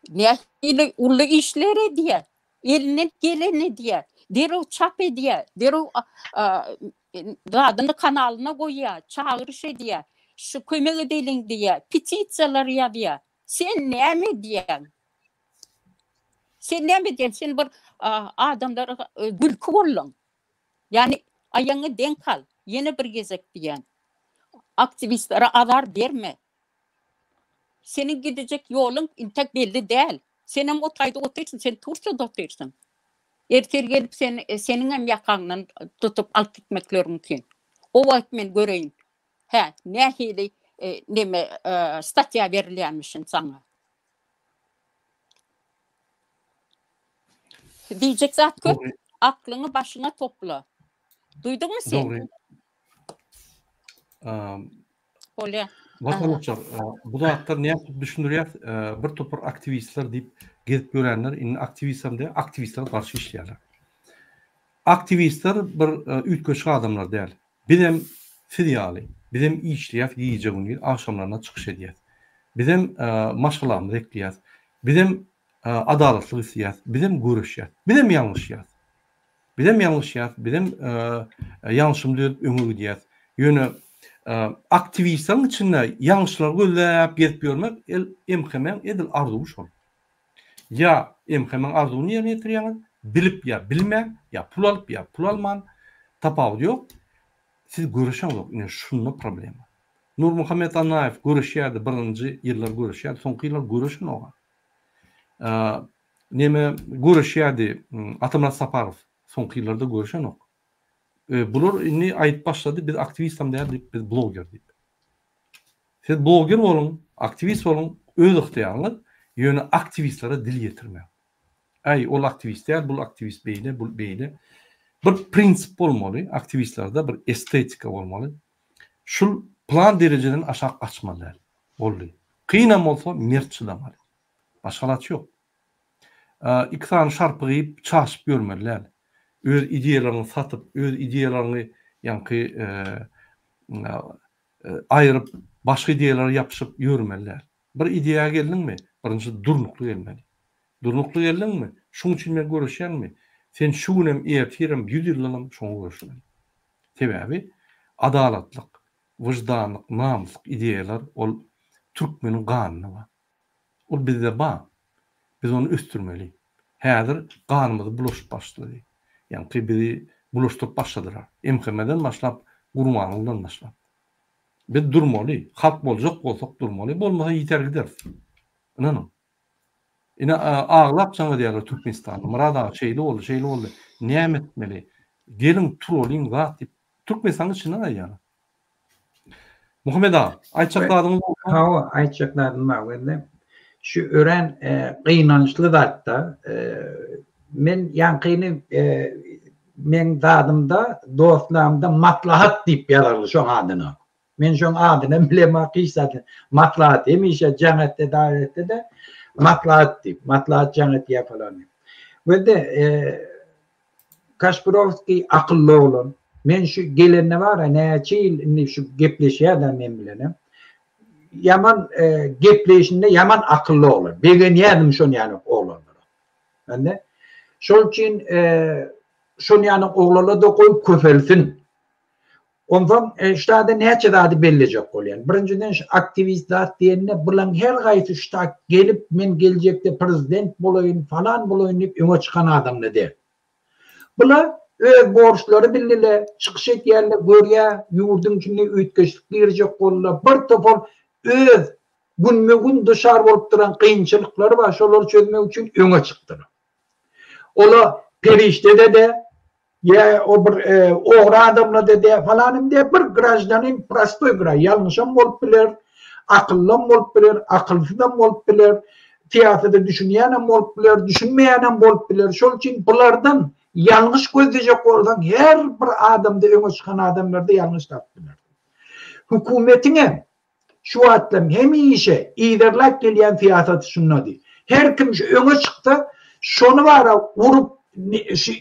Nähili uly işler edýär. Elinden geleni edýär. Derrew çap edýär. Derrew zadyny kanalyna goýýar, çagyryş edýär. Şu kömek edeliň diýýär, petisiýalar ýazýar. Sen näme edýäň? Sen näme edýäň? Sen bir adamlara gülki bolduň. Ýagny aýagyňy deň al. Ýene bir gezek diýýän. Aktiwistlere azar berme. Seniň gidejek ýoluň intek belli däl. Senem o taýda otyrsyň, sen Tursiýada otyrsyň. Ertir gelip sen seniňem ýakaňdan tutup alyp gitmekleri mümkin. O wagt men göreýin. Hä, nähili neme statýa berilýänmişin saňa. Diýjek zat köp. Aklyňy başyňa topla. Duýduňmy sen? Dogry. Bolýar. Watandaşlar, bu zatlar nädip düşündirýär? Bir topar aktiwistler diýip gezip ýörenler indi aktiwistem däl, aktiwistlere garşy işleýärler. Aktiwistler bir üýtgeşik adamlar däl. Bizem siz ýaly, bizem işleýäs gije-gündiz, agşamlaryna çykyş edýäs. Bizem maşgalamyzy ekleýäs. Bizem adalatlyk isleýäs, bizem göreşýäs. Bizem ýalňyşýas. Bizem ýalňyşýas, bizem ýalňyşymyzy düzedip öňe gidýäs. Ýöne aktiwistleriň içinde ýalňyşlary gözläp gezip ýörmek el MHM-iň edil arzuwy şol. Ýa MHM-iň arzuwyny ýerine ýetirýäňiz, bilip ýa bilmän, ýa pul alyp ýa pul alman, tapawudy ýok. Siz göreşeňzok, ine şunda problema. Nurmuhammet Annaýew göreşýärdi, birinji ýyllar göreşýärdi, soňky ýyllar göreşenok. Neme göreşýärdi Atamyrat Saparow soňky ýyllarda göreşenok. Bular indi aýdyp başlady biz aktiwistam däl diýip biz bloger diýip. Siz bloger boluň, aktiwist boluň öz ygtyýaryňyz, ýöne aktiwistlere dil ýetirmäň. Äý ol aktiwist däl, bul aktiwist beýle, bul beýle. Bir prinsip bolmaly, aktiwistlerde bir estetika bolmaly. Şul plan derejeden aşak gaçmaly däl. Boldy. Kynam bolsa mert çydamaly. Başga alaç ýok. Iki sany şarpyk iýip, çaşyp ýörmeli däl. Öz ideýalaryňy satyp, öz ideýalaryňy ýaňky aýryp, başga ideýalara ýapyşyp ýörmeli däl. Bir ideýa geldiňmi, birinji durnukly gelmeli. Durnukly geldiňmi, şuň üçin men göreşýänmi, sen şu günem, ertirem, ýüz ýyldanam şoňa göreşmeli. Sebäbi adalatlyk, wyždanlyk, namyslyk ideýalar ol türkmeniň ganynda bar. Ol bizde bar. Biz ony ösdürmeli. Häzir ganymyzy bulaşyp başlady. Ýaňky bizi bulaşdyryp başladylar. MHM-den başlap, Gurbangulydan başlap. Biz durmaly. Halk boljak bolsak durmaly. Bolmasa ýiter gideris. Ynanyň. Ine aglap jaň edýärler Türkmenistanda. Myrat aga şeýle boldy, şeýle boldy. Näme etmeli? Geliň turalyň zat diýip Türkmenistanyň içinden aýdýarlar. Muhammet aga, aýtjak zadyňyz bolsa? Hawa, aýtjak zadym bar weli. Şu örän gynançly zatda. Men ýaňkyny meň zadymda, dostlamda maslahat diýip ýazarly şoň adyna. Men şoň adynam bilemok hiç zat. Maslahat hemişe jaň etse dagy etse-de maslahat diýip, maslahat jaň etýär falan diýip. Weli Kaşpirowskiý akylly oglan. Men şu gelende bar-a näçe ýyl indi şu gepleşýär-dä men bilenem. Ýaman gepleýşinde ýaman akylly oglan. Begenýärdim şon ýaly oglanlara. Indi şol üçin şon ýaly oglanlar-da goý köpelsin. Onsoň ştada näçe zady bellejek bolýan. Birinjiden şu aktiwist zat diýende bulaň her gaýsy şta gelip men geljekde prezident bolaýyn falan bolaýyn diýip öňe çykan adamla däl. Bula öz borçlary bildile, çykyş etýärler, görýä ýurduň içinde üýtgeşik girjek boldular. Bir topar öz günbe-gün duşar bolup duran kynçylyklary bar, şolary çözmek üçin öňe çykdylar. Ola perişdede-de, ýa o bir ogry adamlada dä, falanym dä, bir graždanin, prostoý gra, ýalňyşam bolup biler, akyllam bolup biler, akylsyzam bolup biler, syýasata düşünýänem bolup biler, düşünmeýänem bolup biler. Şol üçin bulardan ýalňyş gözlejek bolsaň, her bir adamda, öňe çykan adamlarda ýalňyş tapyp bilersiň. Hökümetiňem Şu wagtlam hemişe yzarlap gelýän syýasaty şundady. Her kim şu öňe çyksa, şony bara urup şu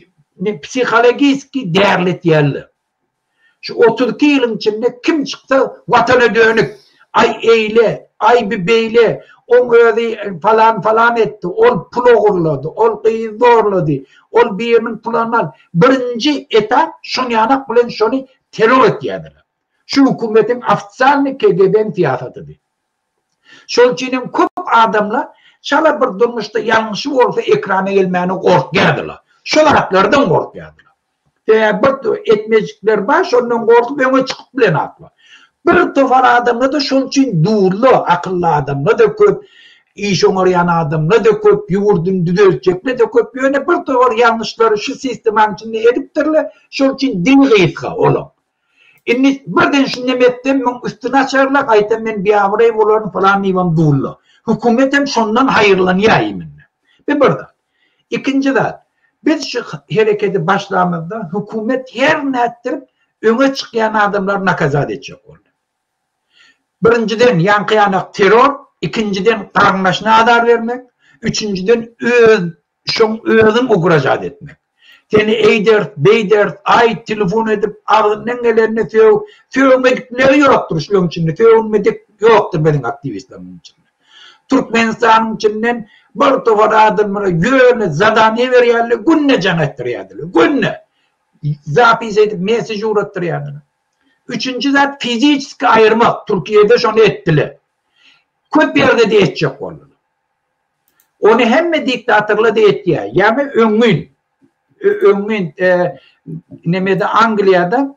psihologiski därletýärler. Şu 32 ýylyň içinde kim çyksa watana dönük, aý eýle, aý bi beýle, oň özi falan falan etdi, ol pul ogurlady, ol gyz zorlady, ol biriniň puluny al. Birinji etap şonýanak bilen şony terror etýärdiler. Şu hökümetiň ofisialnyý KGB-niň syýasatydy. Şol üçin hem köp adamlar çala bir durmuşda ýalňyşy bolsa ekrana gelmäne gorkýardylar. Şo zatlardan gorkýardylar. Sebäbi bir etmejikler bar, şondan gorkup öňe çykyp bilenoklar. Bir topar adamlar-da şol üçin durlar, akylly adamlar-da köp, iş oňarýan adamlar-da köp, ýurduny düzeltjekler-de köp, ýöne bir topar ýalňyşlary şu sistemanyň içinde edipdirler, şol üçin dili gysga olaň. Indi birden şu nemetden muň üstüni açarlar, gaýtam men biabraý bolaryn falan diýibem durlar. Hökümet hem şondan haýyrlanýar imindi. Bu bir zat. Ikinji zat, biz şu hereketi başlamyzda hökümet her nätdirip öňe çykýan adamlary nakazat etjek boldy. Birinjiden ýaňky ýanak terror, ikinjiden garyndaşyna azar bermek, üçünjiden öz Şoň özüň ugražat etmek. Seni eýderis, beýderis, aý, telefon edip, agzyndan gelenini sög, sögmedikleri ýokdur şulaň içinde, sögünmedik ýokdur biziň aktiwistlerimiziň içinde. Türkmenistanyň içinden bir topar adamlara ýöne zadaniýe berýärler, günde jaň etdirýärdiler, günde. Zapis edip, mesej ugratdyrýardylar. Üçünji zat fiziçeski aýyrmak, Türkiýede şony etdiler. Köp ýerde-de etjek boldular. Ony hemme diktatorlar-da etýär. Ýagny öňňin öňňin nemede Angliýada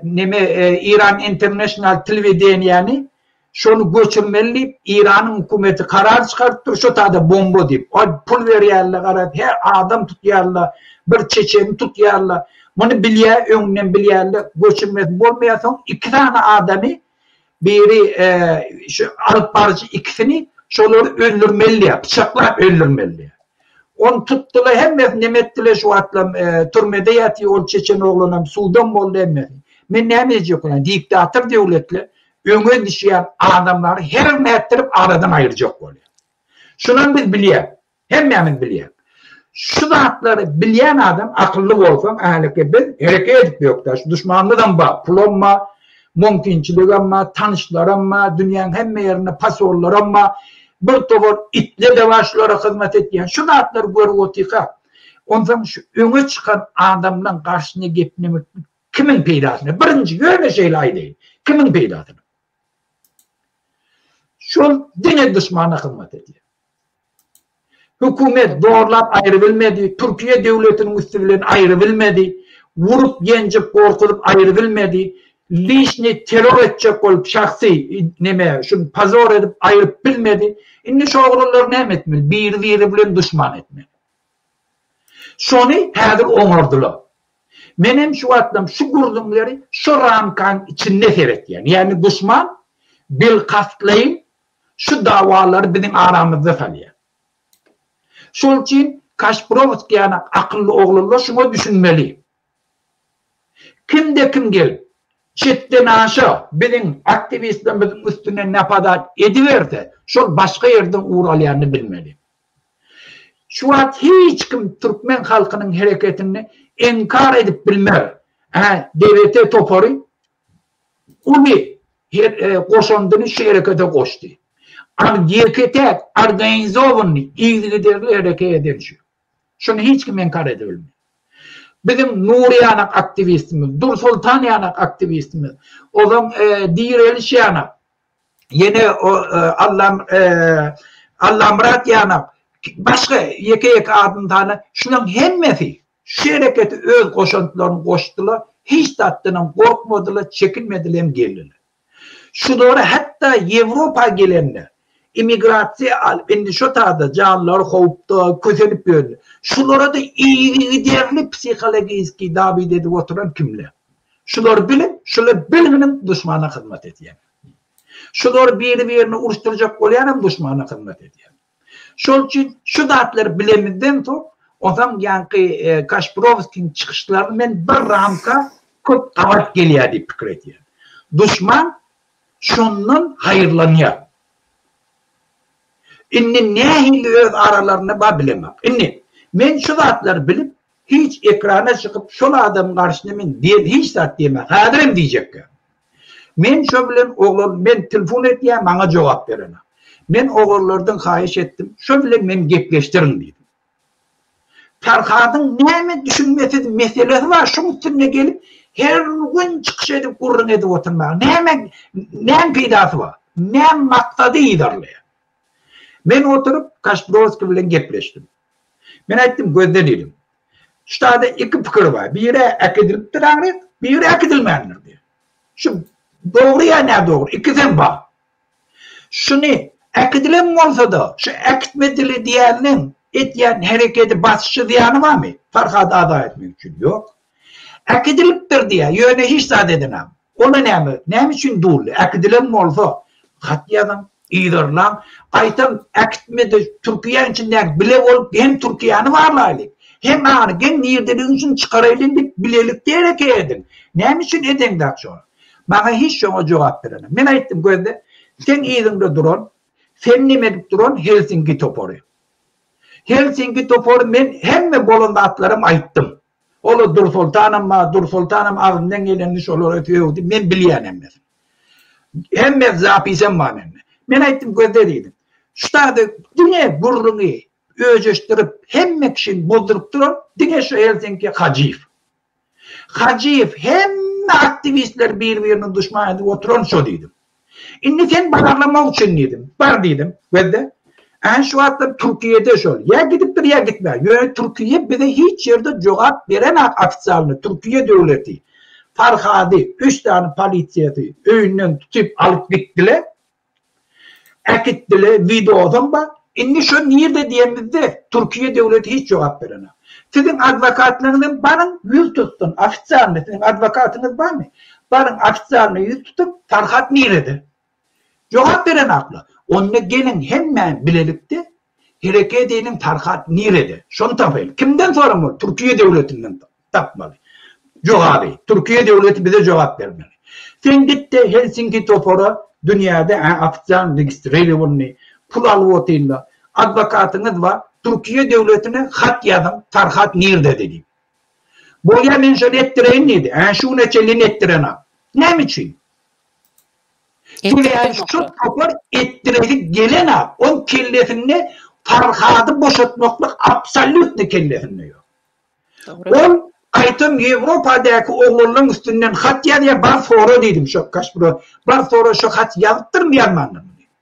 neme Iran International telewideniýäni şony göçürmeli diýip Iranyň hökümeti karar çykarypdyr şo tada bomba diýip. Ol pul berýärler garaz her adam tutýarlar bir çeçeni tutýarlar. Muny bilýär öňünden bilýärler göçürmesi bolmaýar soň iki sany adamy Biri şu alyp baryjy ikisini şolary öldürmeli diýýär, pyçaklap öldürmeli diýýär. Ony tutdular, hemmesini neme etdiler, şu wagtlam türmede ýatyr, ol çeçen oglanam sudam boldy hemmesi. Men näme diýjek bolýan, diktator döwletler öňe düşýän adamlary her nätdirip aradan aýyrjak bolýar. Şunam biz bilýäs. Hemmämiz bilýäs. Şu zatlary bilýän adam akylly bolsaň häliki biz hereket edip ýokda şu duşmanymyzam bar, pulam bar, mümkinçiligem bar, tanyşlaram bar, dünýäň hemme ýerinde posollaram bar, bir topar itle-de bar şulara hyzmat etýän. Şu zatlary görüp otyrkak, onsoň şu öňe çykan adamlaň garşyna geplemek kimiň peýdasyna? Birinji ýöne şeýle aýdaýyn, kimiň peýdasyna? Şol diňe duşmana hyzmat edýär. Hökümet zorlap aýrybilmedi, Türkiýe döwletiniň üsti bilen aýrybilmedi, urup, ýenjip, gorkuzyp aýrybilmedi, liçni terror etjek bolup şahsy neme şuny pozor edip aýryp bilmedi. Indi şu oglanlary näme etmeli? Biri-biri bilen duşman etmeli. Şony häzir oňardylar. Menem şu wagtlam şu gürrüňleri şu ramkaň içinde seretýän. Ýagny duşman bilkastlaýyn şu dawalary biziň aramyzda salýar. Şol üçin Kaşprowskiý ýaly akylly oglanlar şuňa düşünmeli. Kimde-kim gelip, çetden-aşa biziň aktiwistlerimiziň üstünden napadat ediberse, şol başga ýerden ugur alýanyny bilmeli. Şu wagt hiç kim türkmen halkynyň hereketini inkar edip bilmez. Hä, DWT topary uly goşandyny şu herekete goşdy. Ýeke-täk organizowanyny yzygiderli hereket eden şu. Şuny hiç kim inkar edip bilmez. Biziň Nury ýanak aktiwistimiz, Dursoltan ýanak aktiwistimiz, ozan Direliş ýanak, ýene Allam Allamyrat ýanak, başga ýeke-ýeke adyny tana, şularyň hemmesi şu herekete öz goşantlaryny goşdular, hiç zatdanam gorkmadylar, çekinmediler hem geldiler. Şulara hatda Ýewropa gelende immigrasiýa alyp indi şo taýda janlary howpda kösenip ýörler. Şulara-da yzygiderli psihologiski dawid edip oturan kimler? Şulary bilip, şular bilginiň duşmana hyzmat edýär. Şular biri-birini uruşdyrjak bolýan hem duşmana hyzmat edýär. Şol üçin şu zatlary bilemizden soň, onsoň ýaňky Kaşprowskiň çykyşlaryny men bir ramka köp gabat gelýär diýip pikir edýän. Duşman şondan haýyrlanýar. Indi nähili öz aralarynda bar bilemok. Indi men şu zatlary bilip, hiç ekrana çykyp şol adamyň garşysyna men diýen hiç zat diýemän. Häzirem diýjekkä. Men şo bilen oglan men telefon etýän maňa jogap berenok. Men oglanlardan haýyş etdim, şo bilen meni gepleşdiriň diýdim. Farhadyň näme düşünmesiz meselesi bar şoň üstünde gelip her gün çykyş edip gürrüň edip oturmaga näme näme peýdasy bar? Näme maksady yzarlaýar? Men oturyp Kaşbrowskiý bilen gepleşdim. Men aýtdym gözden ilim. Şu taýda iki pikir bar. Biri äkidilipdir aňryk, biri äkidilmändir diýýär. Şu dogry ýa nädogry, ikisem bar. Şuny äkidilen bolsa-da, şu äkitmedili diýýäniň etýän herekedi basyşy zyýany barmy? Farhady azat etmek üçin. Ýok. Äkidilipdir diýýär, ýöne hiç zat edenok. Ola näme? Näme üçin dully? Äkidilen bolsa, hat ýazyň, yzarlaň. Gaýtam äkitmedi, Türkiýäň içindäki bile bolup hem Türkiýäni barlaýlyk, hem aňry geň nirdeligini üçin çykaraýlyň diýip bilelikde hereket ediň. Näme üçin edeňzok şony? Maňa hiç şoňa jogap berenok. Men aýtdym gözle, seň yzyňda duran, sen neme edip duran Helsinki topary. Helsinki topary men hemme bolan zatlaram aýtdym. Ola Dursoltanam bar, Dursoltanam agzyndan gelenini şolara sögdi, men bilýän hemmesini. Hemme zapisem bar mende. Men aýtdym gözle diýdim. Şu taýda diňe gürrüňi öjeşdirip hemme kişini bozduryp duran diňe şu Helsinki Hajyýew. Hajyýew hemme aktiwistleri bir-birine duşman edip oturan şo diýdim. Indi sen barlamak üçin diýdim. Bar diýdim. Gözle. Ä şu wagtlar Türkiýede şol. Ýa gidipdir ýa gitmän. Ýöne Türkiýe bize hiç ýerde jogap berenak ofitsialny Türkiýe döwleti. Farhady üç sany polisiýasy öýünden tutyp alyp gitdile. Äkitdile wideosam bar. Indi şo nirde diýemizde Türkiýe döwleti hiç jogap berenak. Siziň adwokatlaryňyz hem baryň ýüz tutsun ofitsialny siziň adwokatyňyz barmy? Baryň ofitsialny ýüz tutup Farhat nirede? Jogap berenaklar. Onda geliň hemmämiz bilelikde hereket edeliň Farhat nirede? Şony tapaýlyk. Kimden soramaly? Türkiýe döwletinden tapmaly. Jogaby. Türkiýe döwleti bize jogap bermeli. Sen git-de Helsinki topara dünýäde ofitsialny registrirowanyny pul alyp otyrlar. Adwokatyňyz bar. Türkiýe döwletine hat ýazyň Farhat nirdede diýip. Bolýa men şony etdireýin diýdi. Ä şu güne çenli etdirenok. Näme üçin? Sebäbi şu topar etdiresi gelenok. Oň kellesinde Farhady boşatmaklyk absolýutny kellesinde ýok. Ol gaýtam Ýewropadaky oglanlaryň üstünden hat ýazýar, bar sora diýdim şo Kaşpura, bar sora şo haty ýazypdyrmy ýazmandyrmy diýip.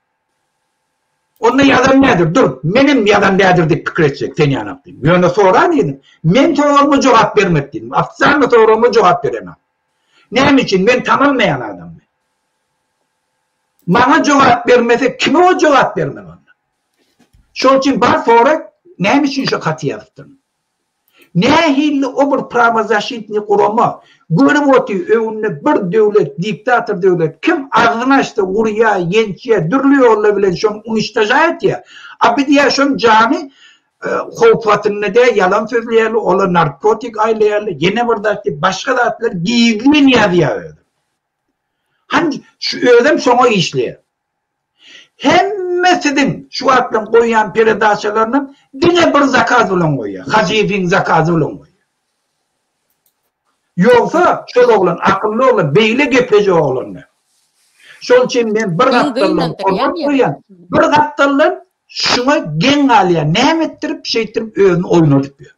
Onda ýazan nädir? Dur, menem ýazan nädir diýip pikir etjek sen ýanak diýdim. Ýöne soran diýdim. Men soragyma jogap bermedi diýdim. Ofitsialny soragyma jogap berenok. Näme üçin? Men tanalmaýan adam men. Maňa jogap bermese kime o jogap bermeli onda? Şol üçin bar sora, näme üçin şo haty ýazypdyryn? Nähili o bir prawozaşitnyý gurama görüp otyr öňünde bir döwlet diktator döwlet kim agzyny açsa urýa ýençýä dürli ýollar bilen şony uniçtoža etýä a biz ýa şoň jany howp astynda dä ýalan sözleýärler olar narkotik aýlaýarlar ýene bir zat diýip başga zatlar gizlin ýazýa özi hany şu özem şoňa işleýä. Hemme siziň şu wagtlaň goýýan peredaçalarynam diňe bir zakaz bilen goýýar. Hajyýewiň zakazy bilen goýýar. Ýogsa şol oglan akylly oglan beýle geplejek oglan däl. Şol üçin men bir gapdaldan hormat goýýan, bir gapdaldan şuňa geň galýan. Näme etdirip şeýtdirip özüni oýnadyp ýör.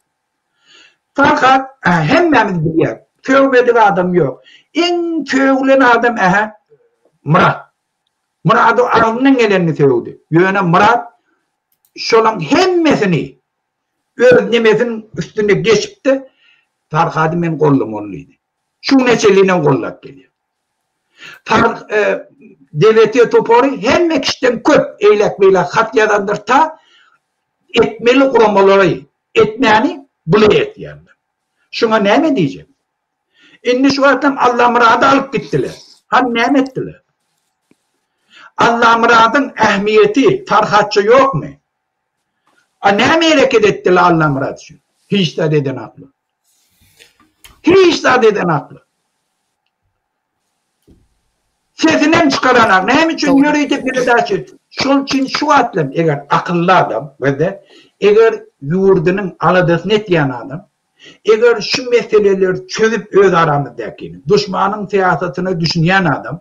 Farhat hemmämiz bilýäris. Sögmedik adam ýok. Iň sögülen adam ähä Myrat. Myrady agzyndan gelenini sögdi. Ýöne Myrat şolaň hemmesini öz nemesiniň üstünde geçip-de, Farhady men gollamaly diýdi. Şu güne çenlinem gollap gelýär. Far DWT topary hemme kişiden köp eýläk-beýläk hat ýazandyr ta etmeli guramalary etmäni bile etýärler. Şuňa näme diýjek? Indi şu wagtam Allamyrady alyp gitdiler. Hany näme etdiler? Allamyradyň ähmiýeti Farhatça ýokmy? A näme hereket etdiler Allamyrat üçin? Hiç zat edenaklar. Hiç zat edenaklar. Sesinem çykaranak. Näme üçin ýörite peredaça? Şol üçin şu wagtlam eger akylly adam we eger ýurdunyň aladasyny etýän adam Eger şu meseleleri çözüp öz aramyzdakini, duşmanyň syýasatyna düşünýän adam,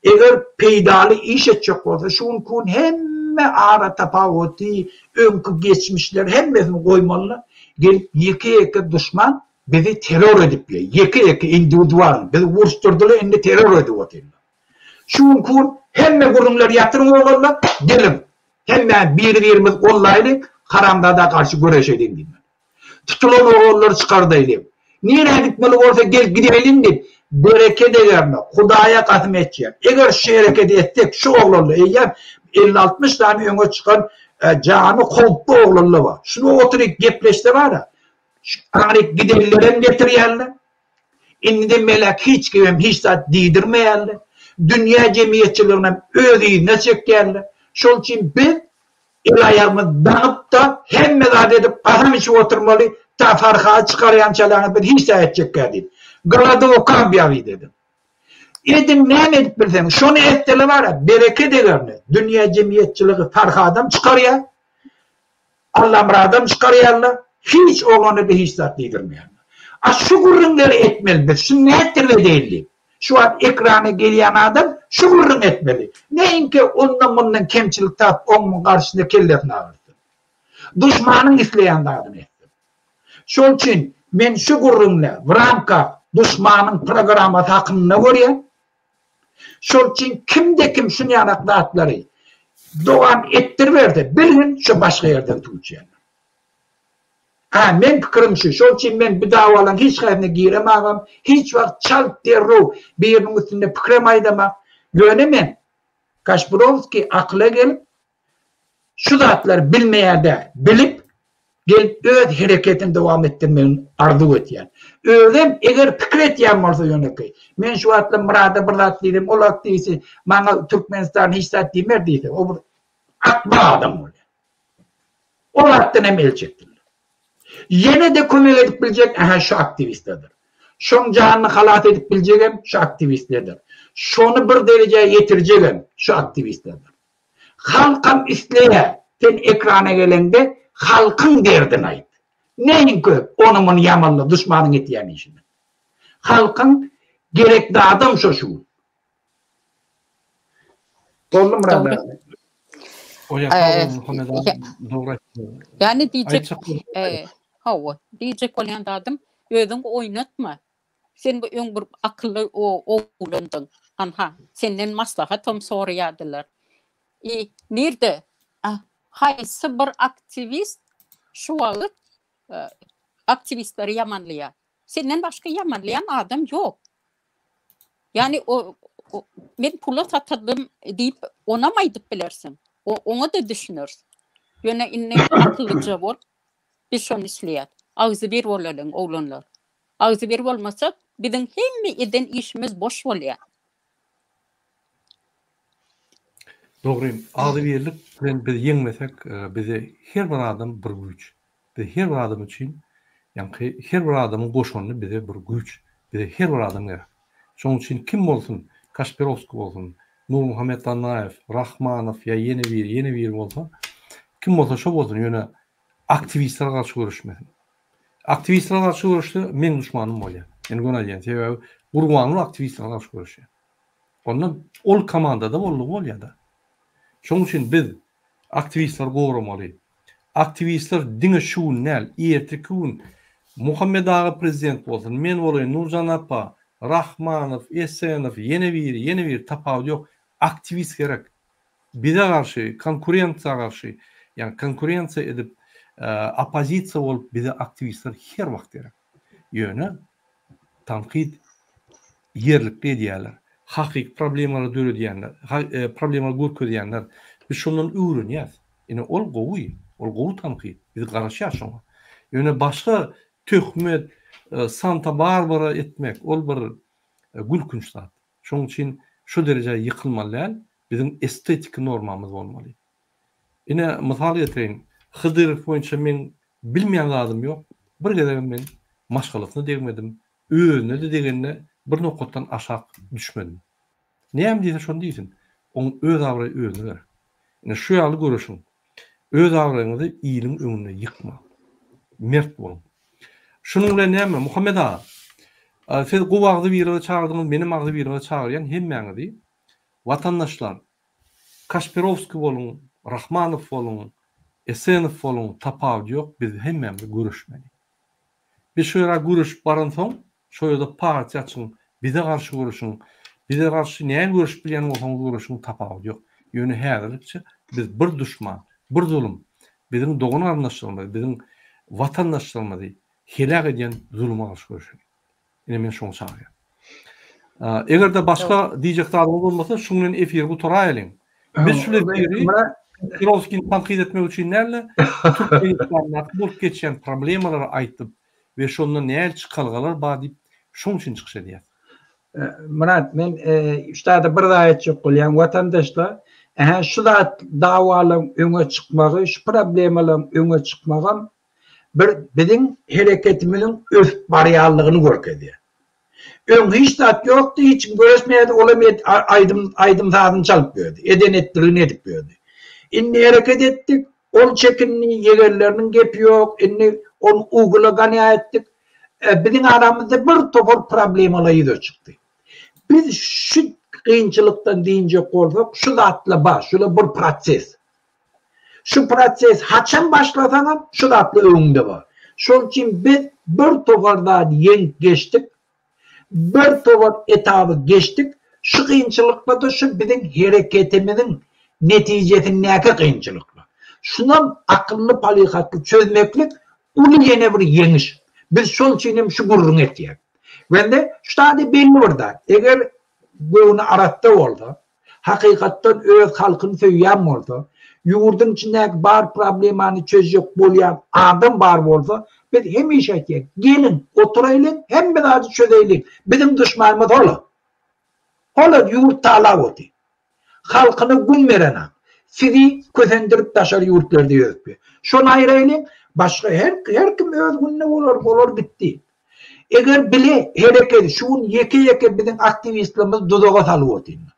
eger peýdaly iş etjek bolsa, şu günki gün hemme ara tapawuty, öňki geçmişleri hemmesini goýmaly-da, gelip ýeke-ýeke duşman bizi terror edip ýör, ýeke-ýeke indiwidualny, bizi uruşdyrdylar, indi terror edip otyrlar. Şu günki gün hemme gürrüňleri ýatyryň oglanlar, geliň, Hemmämiz biri-birimizi gollaýlyň, haramzada garşy göreşeliň diýmeli. Tutulan oglanlary çykardaýlyň. Nirä gitmeli bolsa gel gideliň diýip, bereket egerine, Hudaýa kasym etýän. Eger şu hereketi etsek, şu oglanlar eýýäm elli-altmyş sany öňe çykan jany howply oglanlar bar. Şuny oturyp gepleşse bar-a, şu aňryk gidenlerem getirýärler. Indi-de Melek hiç kimem hiç zat diýdirmeýärler. Dünýä jemgyýetçiliginem öz yzyna çekýärler. Şol üçin biz el-aýagymyzy daňyp-da, hemme zat edip, kasam içip oturmaly, ta Farhady çykarýançalaryňyz biz hiç zat etjekkä diýip. Golodowka obýawit ediň. Ediň näme edip bilseňiz. Şony etseler bar-a, bereket egerine, dünýä jemgyýetçiligi Farhadam çykarýar. Allamyradam çykarýarlar, hiç oglana-da hiç zat diýdirmeýärler. A şu gürrüňleri etmeli biz, şuny nätdirip edeýin diýip. Şu wagt ekrana gelýän adam şu gürrüňi etmeli. Näinki ondan-mundan kemçilik tapyp oň-muň garşysynda kellesini agyrtsyn. Duşmanyň isleýän zadyny etsin. Şol üçin men şu gürrüňle w ramkah duşmanyň programmasy hakynda görýän. Şol üçin kimde-kim şun ýanak zatlary dowam etdiriberse, bilgin şo başga ýerden suw içýändir. Hä, meň pikirim şu. Şol üçin men bu dawalaryň hiç haýsyna giremagam, hiç wagt çalt derrew biriniň üstünde pikirem aýdamak. Ýöne men Kaşburowskiý akyla gelip, Şu zatlary bilmeýär däl, bilip, gelip öz hereketini dowam etdirmegini arzuw etýän. Özem eger pikir etýän bolsa ýönekeý, men şu wagtlar Myrada bir zat diýsem, ol wagt diýse, maňa Türkmenistan hiç zat diýmez diýse, o bir akmak adam bolýar. O zatdan hem el çekdiler. Ýene-de kömek edip biljek ähä şu aktiwistlerdir. Şoň janyny halas edip biljegem şu aktiwistlerdir. Şony bir derejä ýetirjegem şu aktiwistlerdir. Halkam isleýär, sen ekrana geleňde halkyň derdini aýt. Neýiň köp, ony-muny ýamanla duşmanyň etýän işini. Halkyň gerek zadam şo şu gün. Boldy Myrat aga. Oýa sag bol Muhammet aga dogry aýtdyň. Ýani diýjek hawa diýjek bolýan zadym özüňi oýnatma. Sen bu öň bir akylly oglandyň. Hanha, senden maslahatam soraýardylar. I nirde? Haýsy bir aktiwist şu wagt aktiwistleri ýamanlaýar? Senden başga ýamanlaýan adam ýok. Ýani o men pula satyldym diýip onam aýdyp bilersiň. Oňa-da düşüneris. Ýöne indi akyllyja bol. Biz şony isleýäs. Agzybir bolalyň oglanlar. Agzybir bolmasak biziň hemme eden işimiz boş bolýar. Dogry, agzybirlik bilen biz ýeňmesek, bize her bir adam bir güýç. Biz her bir adam üçin, ýaňky her bir adamyň goşandy bize bir güýç. Bize her bir adam gerek. Şonuň üçin kim bolsun, Kaşperowskiý bolsun, Nurmuhammet Annaýew, Rahmanow ýa ýene biri, ýene biri bolsa, kim bolsa şo bolsun, ýöne aktiwistlere garşy göreşmesin. Aktiwistlere garşy göreşse meň duşmanym bolýar. Men göni aýdýan, sebäbi Gurbanguly aktiwistlere garşy göreşýär. Onda ol komandada boldugy bolýar-da. Şonuň üçin biz aktiwistleri goramaly. Aktiwistler diňe şu gün däl, erteki gün Muhammet aga prezident bolsun, men bolaýyn, Nurjan apa, Rahmanow, Esenow, ýene biri, ýene biri tapawudy ýok. Aktiwist gerek. Bize garşy, konkurensiýa garşy, ýagny konkurensiýa edip, oppozisiýa bolup bize aktiwistler her wagt gerek. Ýöne tankyt ýerlikli edýärler. Hakyky problemalary döredýänler, problemalary görkezýänler. Biz şondan öwrenýäs. Ine ol gowy, ol gowy tankyt. Biz garaşýas şoňa. Ýöne başga töhmet, Santa Barbara etmek ol bir gülkünç zat. Şonuň üçin şu derejä ýykylmaly däl, biziň estetiki normamyz bolmaly. Ine, mysal getireýin, Hydyrow boýunça meň bilmeýän zadym ýok, bir gezegem men maşgalasyna degmedim, özüne-de degende bir nokatdan aşak düşmedim. Näme diýse şony diýsin, oň öz abraýy özüne gerek. Ine, şu ýaly göreşiň. Öz abraýyňyzy iliň öňünde ýykmaň. Mert boluň. Şunuň bilen näme, Muhammet aga, siz gowy agzybirlige çagyrdyňyz, menem agzybirlige çagyrýan hemmäňizi. Watandaşlar, Kaşperowskiý boluň, Rahmanow boluň, Esenow boluň, tapawudy ýok, biz hemmämiz göreşmeli. Biz şu ýere göreşip baransoň, Şo ýerde partiýa açyň, bize garşy göreşiň, bize garşy näme göreşip bilýän bolsaňyz göreşiň tapawudy ýok. Ýöne häzirlikçe biz bir duşman, bir zulum, biziň dogan garyndaşlarymyzy, biziň watandaşlarymyzy heläk edýän zuluma garşy göreşeliň. Ine men şoňa çagyrýan. Eger-de başga diýjek zadyňyz bolmasa, şuň bilen efiri gutaraýalyň. Biz şul efiri Pirowskini tankyt etmek üçin däl-de, Türkmenistandaky bolup geçýän problemalary aýtyp, we şonda näl çykalgalar bar diýip şoň üçin çykyş edýäs. Myrat men şu taýda bir zat aýtjak bolýan watandaşlar ähä şu zat dawalaryň öňe çykmagy şu problemalaryň öňe çykmagam bir biziň hereketimiziň ösüp barýanlygyny görkezýär. Öň hiç zat ýokdy hiç kim göreşmeýärdi olam aýdym aýdym sazyny çalyp ýördi eden etdiligini edip ýördi. Indi hereket etdik Ol çekindi, ýegenleriniň gepi ýok, indi ony ugla ganýa etdik. Biziň aramyzda bir topar problemalar ýüze çykdy. Biz şu kynçylykdan dynjak bolsak, şu zatla bar, şula bir proses. Şu proses haçan başlasaňam, şu zatla öňüňde bar. Şol üçin biz bir topar zady ýeňip geçdik, Bir towar etaby geçdik, şu kynçylyklar-da şu biziň hereketimiziň netijesindäki kynçylyklar. Şunam akylly-palyhatly çözmeklik uly ýene bir ýeňiş. Biz şol üçin hem şu gürrüňi etýäs. Wende şu zady belli bir zat, eger göwni arassa bolsa, hakykatdan öz halkyny söýýän bolsa, ýurduň içindäki bar problemany çözjek bolýan adam bar bolsa, biz hemişe aýtýas, geliň, oturaýlyň, hemme zady çözeýliň, biziň duşmanymyz hol-a. Hol-a ýurt talap otyr. Halkyna gün berenak. Sizi kösendirip daşary ýurtlarda ýörüp ýör. Şony aýraýlyň, başga her her kim öz gününe bolar, bolar gitdi. Eger bile hereket şu gün ýeke-ýeke biziň aktiwistlerimiz duzaga salyp otyrlar.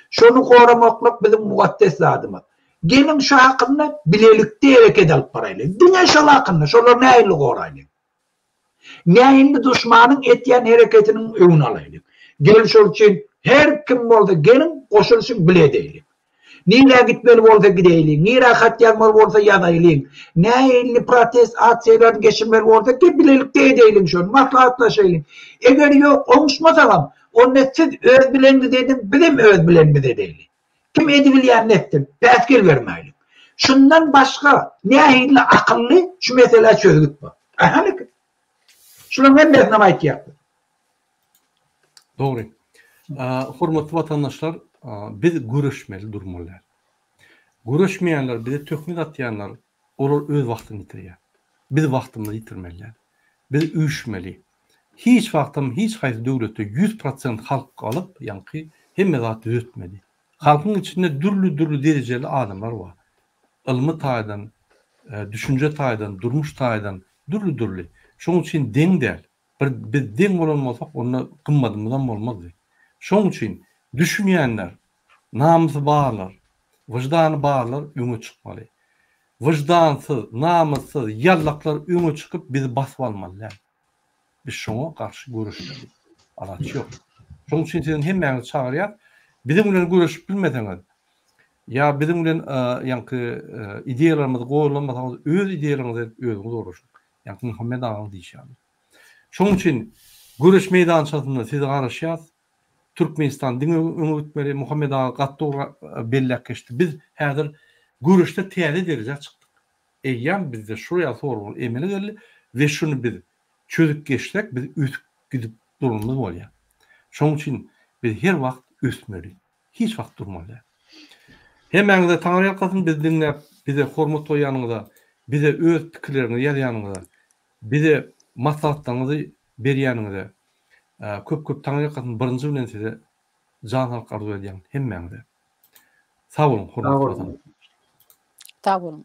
Şony goramaklyk biziň mukaddes zadymyz. Geliň şu hakynda bilelikde hereket alyp baraýlyň. Diňe şol hakynda, şolary nähili goraýlyň? Nähili duşmanyň etýän hereketiniň öňüni alaýlyň? Gel şol üçin her kim bolsa geliň goşulyşyň bile edeýliň. Nirä gitmeli bolsa gideýliň, nirä hat ýazmaly bolsa ýazaýlyň, nähili protest aksiýalaryny geçirmeli bolsa gel bilelikde edeýliň şony, maslahatlaşaýlyň. Eger ýok, oňuşmasagam, onda siz öz bileňizi ediň, bizem öz bilenimizi edeýli. Kim edibilýänini etsin. Päsgel bermäýliň. Şundan başga nähili akylly şu meselä çözgüt bar? Ähälik. Şularyň hemmesinem aýtýar. Dogry. Hormatly watandaşlar, biz göreşmeli durmaly däl. Göreşmeýänler, bize töhmet atýanlar, olar öz wagtyny ýitirýär. Biz wagtymyzy ýitirmeli däl. Biz üýşmeli. Hiç wagtam hiç haýsy döwletde 100% halk galyp, ýaňky hemme zat düzetmedi. Halkyň içinde dürli-dürli derejeli adamlar bar. Ylmy taýdan, düşünje taýdan, durmuş taýdan dürli-dürli. Şonuň üçin deň däl. Bir biz deň bolan bolsak, onda gymmadymyzam bolmazdy. Şonuň üçin düşünýänler, namysy barlar, wyždany barlar öňe çykmaly. Wyždansyz, namyssyz ýallaklar öňe çykyp bizi basyp almaly däl. Biz şoňa garşy göreşmeli. Alaç ýok. Şonuň üçin siziň hemmäňizi çagyrýas. Biziň bilen göreşip bilmeseňiz, ýa biziň bilen ýaňky ideýalarymyzy gollamasaňyz, öz ideýalaryňyzy edip özüňiz ugraşyň. Ýaňky Muhammet agaň diýşi ýaly. Şonuň üçin göreş meýdançasynda size garaşýas. Türkmenistan diňe öňe gitmeli. Muhammet aga gaty dogry belläp geçdi. Biz häzir göreşde täze derejä çykdyk. Eýýäm bizde şul ýaly soraglar emele geldi we şuny biz çözüp geçsek biz ösüp gidip duranymyz bolýar. Şonuň üçin biz her wagt ösmeli. Hiç wagt durmaly däl. Hemmäňize Taňryýalkasyn bizi diňläp bize hormat goýýanyňyza, bize öz pikirleriňizi ýazýanyňyza, bize maslahatlaryňyzy berýäniňize köp köp Taňryýalkasyn birinji bilen size jan saglyk arzuw edýän hemmäňize. Sag boluň hormatly watandaşlar. Sag boluň.